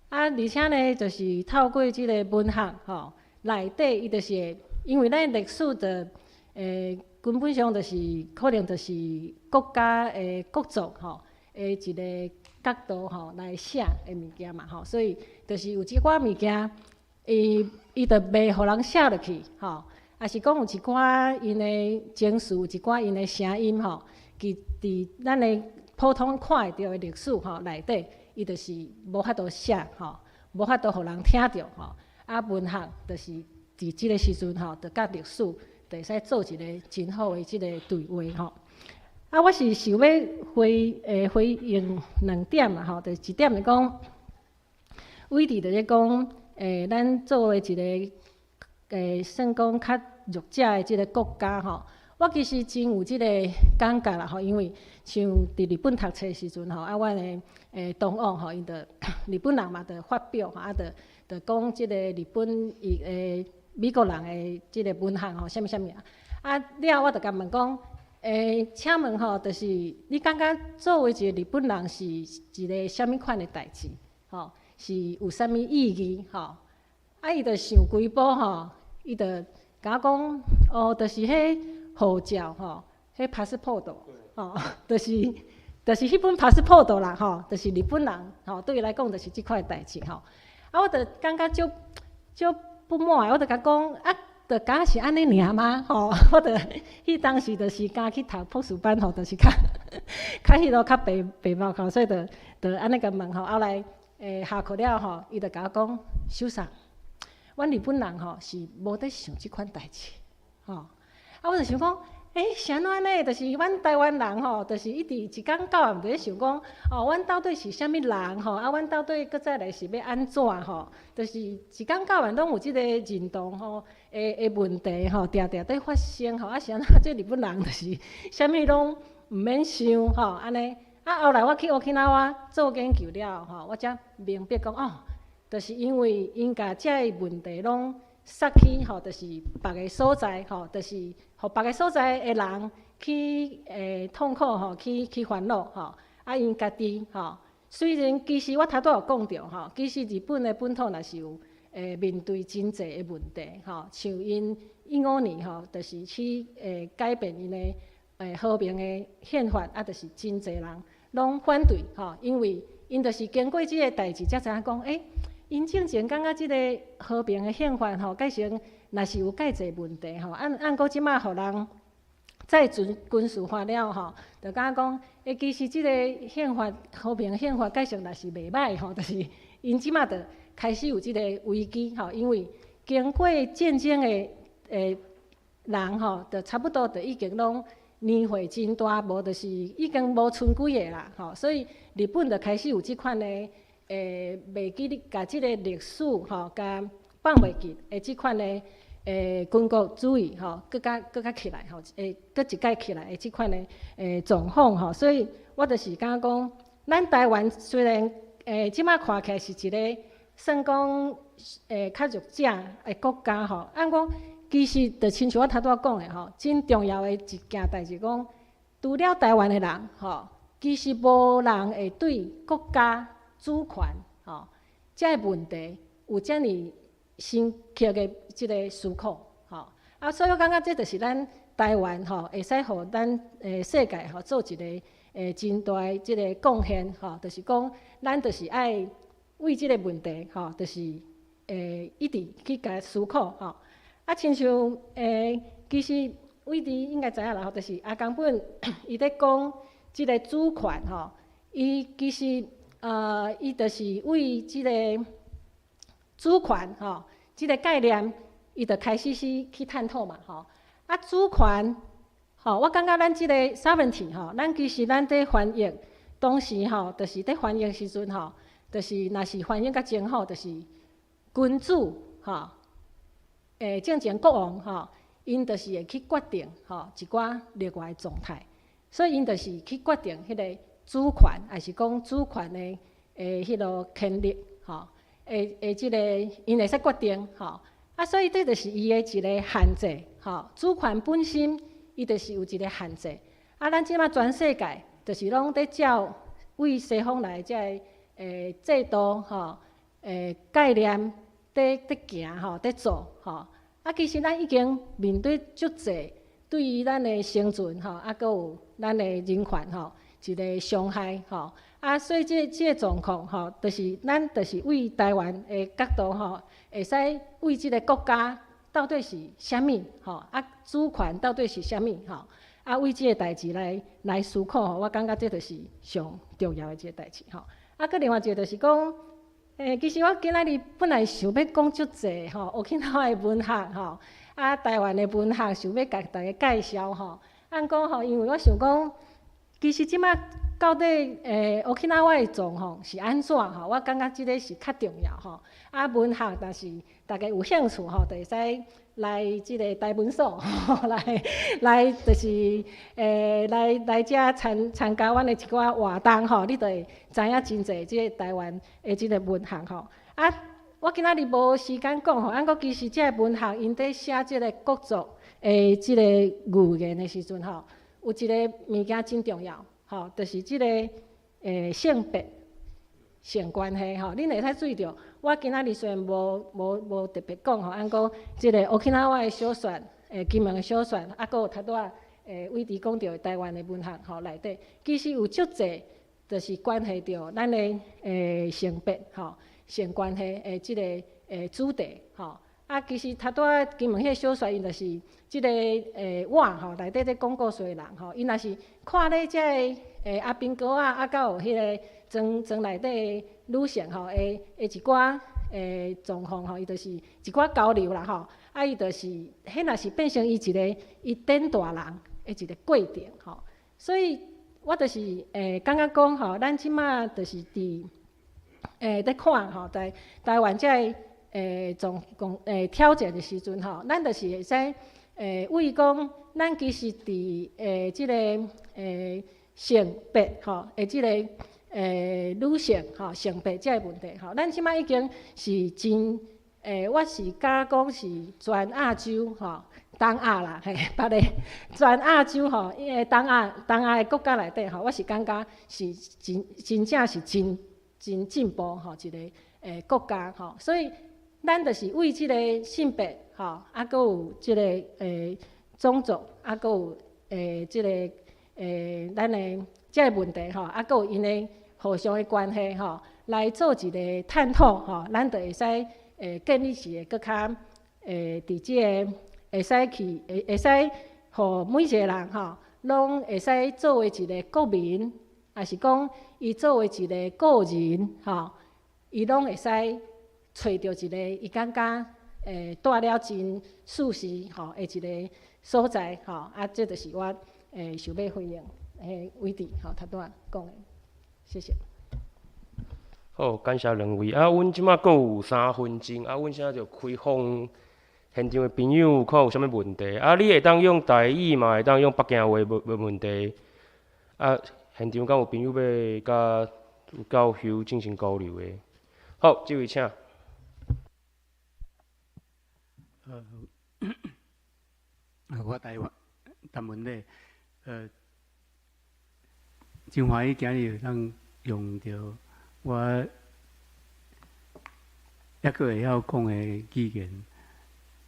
啊，而且呢，就是透過這个文學吼內底，伊就是會，因為咱歷史的根本上就是可能就是國家的國族吼的一个角度吼來寫的物件嘛吼，所以就是有一寡物件，伊就袂予人寫落去吼，抑是講有一寡𪜶的情緒，有一寡𪜶的聲音吼，其佇咱的普通看會著的歷史吼內底，伊就是無法度寫吼，無法度予人聽著吼。啊，文學就是佇這个時陣吼，就佮歷史就會使做一个真好的這个對話吼。啊，我是想欲回應兩點啦吼，就一點是講，偉智就是講，咱做的一个算講較弱者的這个國家吼。我其實真有這个感覺啦吼，因為像佇日本讀冊時陣吼，啊，阮的同學吼，𪜶就日本人嘛，就發表吼，啊，就就講這个日本伊美國人的這個文學吼，啥物啥物啊。啊，了我就共問講，請問吼，就是你感覺作為一個日本人是一個啥物款的代誌？吼，是有啥物意義？吼，啊，伊就想幾晡吼，伊就共我講，哦，就是彼護照吼，彼 passport 吼，就是彼本 passport 啦吼，就是日本人吼，對伊來講就是這款代誌吼。啊，我就感覺足足不滿，我就共講啊，就敢是按呢爾嗎？吼，我就彼當時就是敢去讀博士班吼，就是較較彼落較白白目吼，所以就就按呢共問吼。後來下課了吼，伊就共我講，秀桑，阮日本人吼是無咧想這款代誌，吼。啊，我就想講，欸，是按怎按呢？就是阮台灣人吼，就是一直一工到晚佇咧想講，哦，阮到底是啥物人吼？啊，阮到底閣再來是欲按怎吼？就是一工到晚攏有這个認同吼的問題吼，定定佇發生吼。啊，是按怎這日本人就是啥物攏毋免想吼，按呢。啊，後來我去沖繩做研究了吼，我才明白講哦，就是因為𪜶共這个問題攏殺去吼，就是別个所在吼，就是予別个所在的人去痛苦吼，去煩惱吼。啊，𪜶家己吼，雖然其實我頭拄有講著吼，其實日本的本土若是有面對真濟的問題吼，像𪜶15年吼，就是去改變𪜶的和平的憲法，啊，就是真濟人攏反對吼，因為𪜶就是經過這个代誌，才知影講，欸，𪜶進前感覺這个和平的憲法吼，改成若是有蓋濟問題吼，按閣這馬予人再軍事化了吼，就感覺講，欸，其實這个憲法和平憲法改成若是袂䆀吼，就是𪜶這馬就開始有這個危機吼，因為經過戰爭的人吼，就差不多就已經攏年歲真大，無就是已經無賰幾个啦吼，所以日本就開始有這款的袂記得共這个歷史吼，共放袂記的這款的軍國主義吼，閣較起來吼，閣一擺起來的這款的狀況吼，所以我就是感覺講，咱台灣雖然這馬看起來是一個算講較弱者的國家吼，按講其實就親像我頭拄仔講的吼，真重要的一件代誌講，除了台灣的人吼，其實無人會對國家主權吼這个問題有遮爾深刻的這个思考吼。啊，所以我感覺這就是咱台灣吼，會使予咱世界吼做一個真大的這個貢獻吼，就是講咱就是愛為這個問題吼，就是一直去共思考吼。啊，親像其實偉弟應該知影啦吼，就是阿甘本伊咧講這个主權吼，伊其實伊就是為這个主權吼，這个概念，伊就開始去去探討嘛吼。啊，主權吼，我感覺咱這個 sovereignty 吼，咱其實咱佇翻譯當時吼，就是佇翻譯時陣吼，就是若是翻譯較真好，就是君主吼，進前國王吼，𪜶就是會去決定吼一寡例外狀態，所以𪜶就是去決定彼个主權，抑是講主權的彼落權力吼，的這个𪜶會使決定吼。啊，所以這就是伊的一个限制吼。主權本身伊就是有一個限制。啊，咱這馬全世界就是攏佇照對西方來這个制度吼，概念佇行吼，佇做吼。啊，其實咱已經面對足濟對於咱的生存吼，啊，閣有咱的人權吼，一個傷害吼。啊，所以這個狀況吼，就是咱就是為台灣的角度吼，會使為這个國家到底是啥物吼，啊，主權到底是啥物吼，啊，為這個代誌來思考吼，我感覺這就是上重要的一個代誌吼。啊，閣另外一個就是講，其實我今仔日本來想欲講足濟吼，沖繩的文學吼，啊，台灣的文學想欲共大家介紹吼。按講吼，因為我想講，其實這馬到底沖喜的狀況是按怎吼？我感覺這个是較重要吼。啊，文學若是大家有興趣吼，就會使來這个台文所來來，就是來來遮參參加阮的一寡活動吼，你就會知影真濟這个台灣的這个文學吼。啊，我今仔日無時間講吼，啊，毋過其實這个文學𪜶佇寫這个國族的這个語言的時陣吼，有一个物件真重要，吼，就是這个性別性關係吼。恁會使注意著，我今仔日雖然無無無特別講吼，啊，毋過這个沖喜的小說，金門的小說，啊，閣有頭拄仔偉哲講著台灣的文學吼內底，其實有足濟，就是關係著咱的性別吼、性關係的這个主題吼。啊，其實頭拄仔金門彼个小說，𪜶就是這个我吼內底咧講故事的人吼，𪜶若是看咧這个阿兵哥仔，啊，佮有彼个莊莊內底的女性吼，的的一寡狀況吼，伊就是一寡交流啦吼，啊，伊就是，彼若是變成伊一个伊長大人的一个過程吼，所以我就是感覺講吼，咱這馬就是佇咧看吼，台台灣這个狀況挑戰的時陣吼，咱就是會使為講，咱其實佇這个性別吼的這个女性吼性別這个問題吼，咱這馬已經是真我是敢講是全亞洲吼，東亞啦嘿，別个全亞洲吼，因為東亞東亞的國家內底吼，我是感覺是真真正是真真進步吼一個國家吼，所以咱就是為這个性別吼，啊，閣有這个種族，啊，閣有這个咱的這个問題吼，啊，閣有𪜶的互相的關係吼，來做一個探討吼，咱就會使建立一個閣較佇這个會使去會會使予每一個人吼，攏會使作為一個國民，抑是講伊作為一個個人吼，伊攏會使揣著一個伊感覺蹛了真舒適吼的一個所在吼，啊，這就是我想欲回應偉哲吼頭拄仔講的，謝謝。好，感謝兩位。啊，阮這馬閣有3分鐘，啊，阮現在就開放現場的朋友，看有啥物問題。啊，你會當用台語嘛，會當用北京話，無無問題。啊，現場敢有朋友欲佮教授進行交流的？好，這位請。我台灣陳文禮，真歡喜今日會當用著我猶閣會曉講的語言，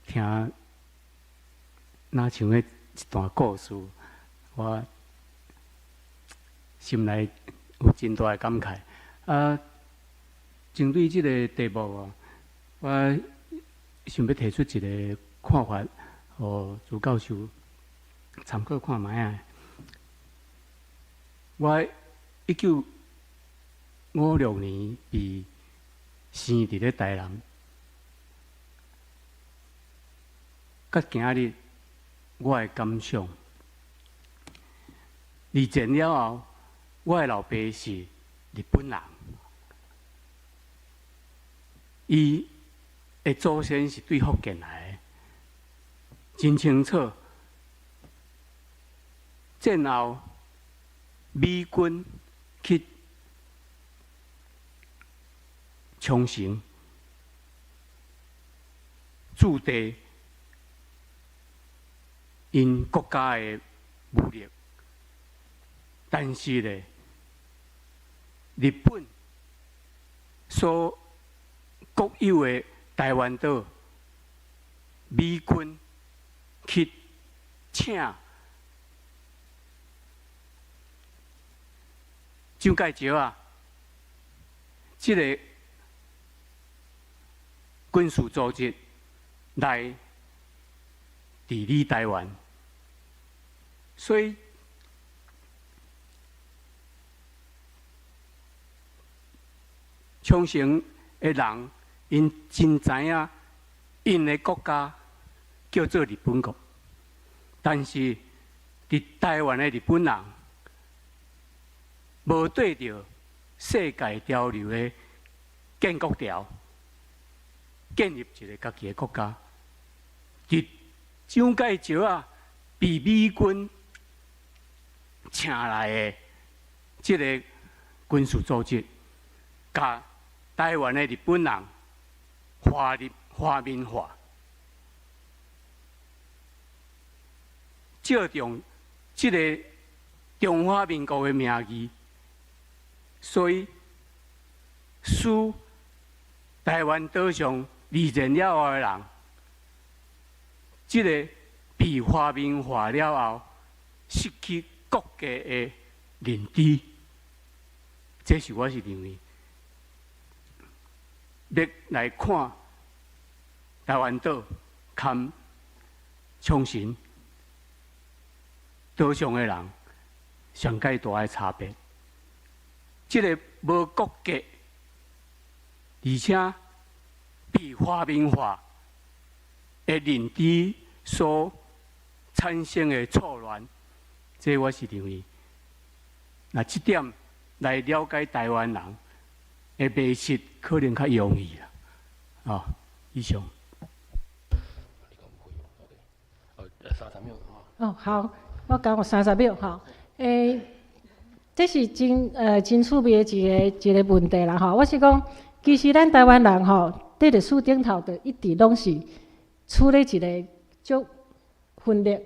聽若像彼一段故事，我心內有真大的感慨。啊，針對這个題目哦，我想欲提出一个看法，予朱教授參考看覓仔。我1956年被生佇咧台南，到今日我的感想，二戰了後，我的老爸是日本人，伊的祖先是對福建來的，真清楚。戰後美軍去沖繩駐地，𪜶國家的武力，但是咧，日本所國有的台灣島，美軍去請蔣介石啊，這个軍事組織來治理台灣，所以沖繩的人，𪜶真知影，𪜶的國家叫做日本國，但是佇台灣的日本人，無對著世界潮流的建國潮，建立一个家己的國家。佇蔣介石啊，被美軍請來的這个軍事組織，共台灣的日本人華日華民化，借用這个中華民國的名義，所以使台灣島上二戰了後的人，這个被華民化了後，失去國家的認知，這是我是認為，欲來看台灣島含沖繩島上的人，上蓋大的差別。這个無國界，而且被華民化的認知所產生的錯亂，這我是認為，那這點來了解台灣人的迷失，可能較容易啦。哦，以上。哦，好，我講有30秒吼。這是真趣味的一个問題啦吼。我是講，其實咱台灣人吼，佇歷史頂頭就一直攏是處咧一个足分裂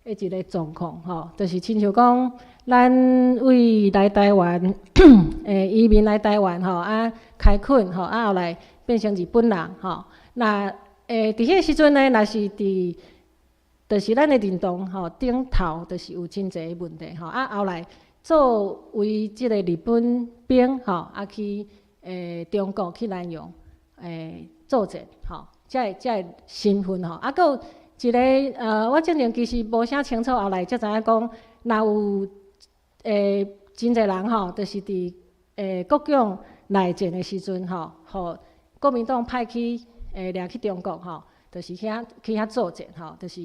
的一个狀況吼，就是親像講，咱為來台灣，移民來台灣吼，啊開墾吼，啊後來變成日本人吼。那佇彼个時陣呢，若是佇就是咱的認同吼頂頭，就是有真濟的問題吼。啊後來作為這个日本兵吼，啊去中國去南洋作戰吼，這个身份吼，啊，閣有一个我之前其實無啥清楚，後來才知影講，若有真濟人吼，就是佇國共內戰的時陣吼，予國民黨派去掠去中國吼，就是遐去遐作戰吼，就是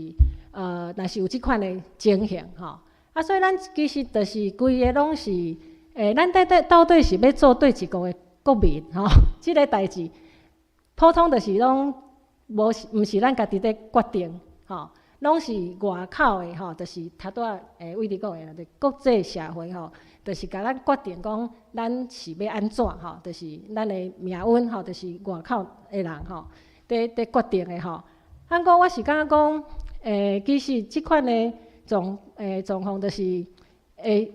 若是有這款的情形吼。啊，所以咱其實就是規个攏是咱到底是欲做佗一國的國民吼？這个代誌普通就是攏無毋是咱家己咧決定吼，攏是外口的吼，就是頭拄仔偉佇講的，就國際社會吼，就是共咱決定講咱是欲按怎吼，就是咱的命運吼，就是外口的人吼，佇決定的吼。啊，毋過我是感覺講，其實這款的狀況就是會，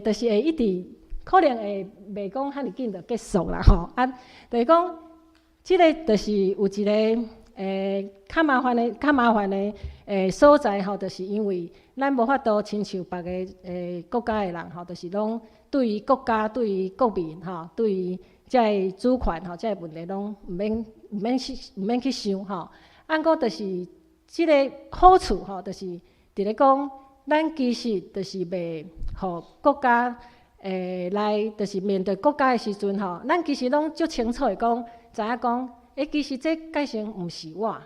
就是會一直可能會袂講遐爾緊就結束啦吼。啊，就是講，這个就是有一個較麻煩的所在吼，就是因為咱無法度親像別个國家的人吼，就是攏對於國家、對於國民吼、對於這个主權吼，這个問題攏毋免去想吼。啊，毋過就是這个好處吼，就是佇咧講，咱其實就是袂予國家來，就是面對國家的時陣吼，咱其實攏足清楚的講，知影講，其實這界線毋是我，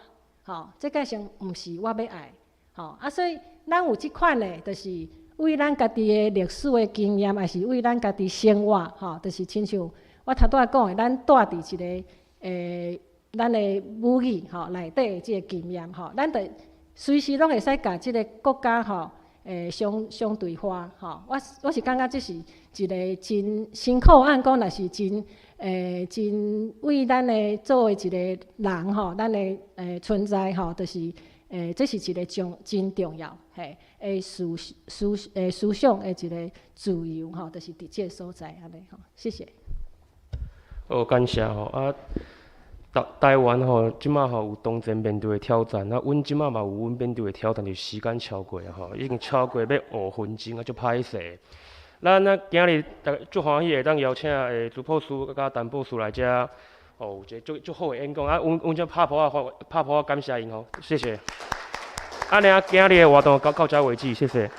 吼，這界線毋是我欲愛，吼，啊，所以咱有這款的，就是為咱家己的歷史的經驗，抑是為咱家己生活，吼，就是親像我頭拄仔講的，咱蹛佇一个咱的母語吼內底的這个經驗吼，咱就隨時攏會使共這个國家吼相對話吼。我是感覺這是一个真辛苦，按講若是真為咱的作為一個人吼，咱的存在吼，就是這是一個真重要嘿的思想的一个自由吼，就是佇這个所在按呢吼，謝謝。好，感謝吼啊！台灣吼，這馬吼有當前面對的挑戰，啊，阮這馬嘛有阮面對的挑戰，就是時間超過啊吼，已經超過欲5分鐘啊，足歹勢。咱啊今日逐足歡喜會當邀請朱博士佮陳博士來遮，哦，有一個足足好的演講啊，阮遮拍噗仔拍噗仔感謝𪜶吼，謝謝。按呢啊，今日的活動到遮為止，謝謝。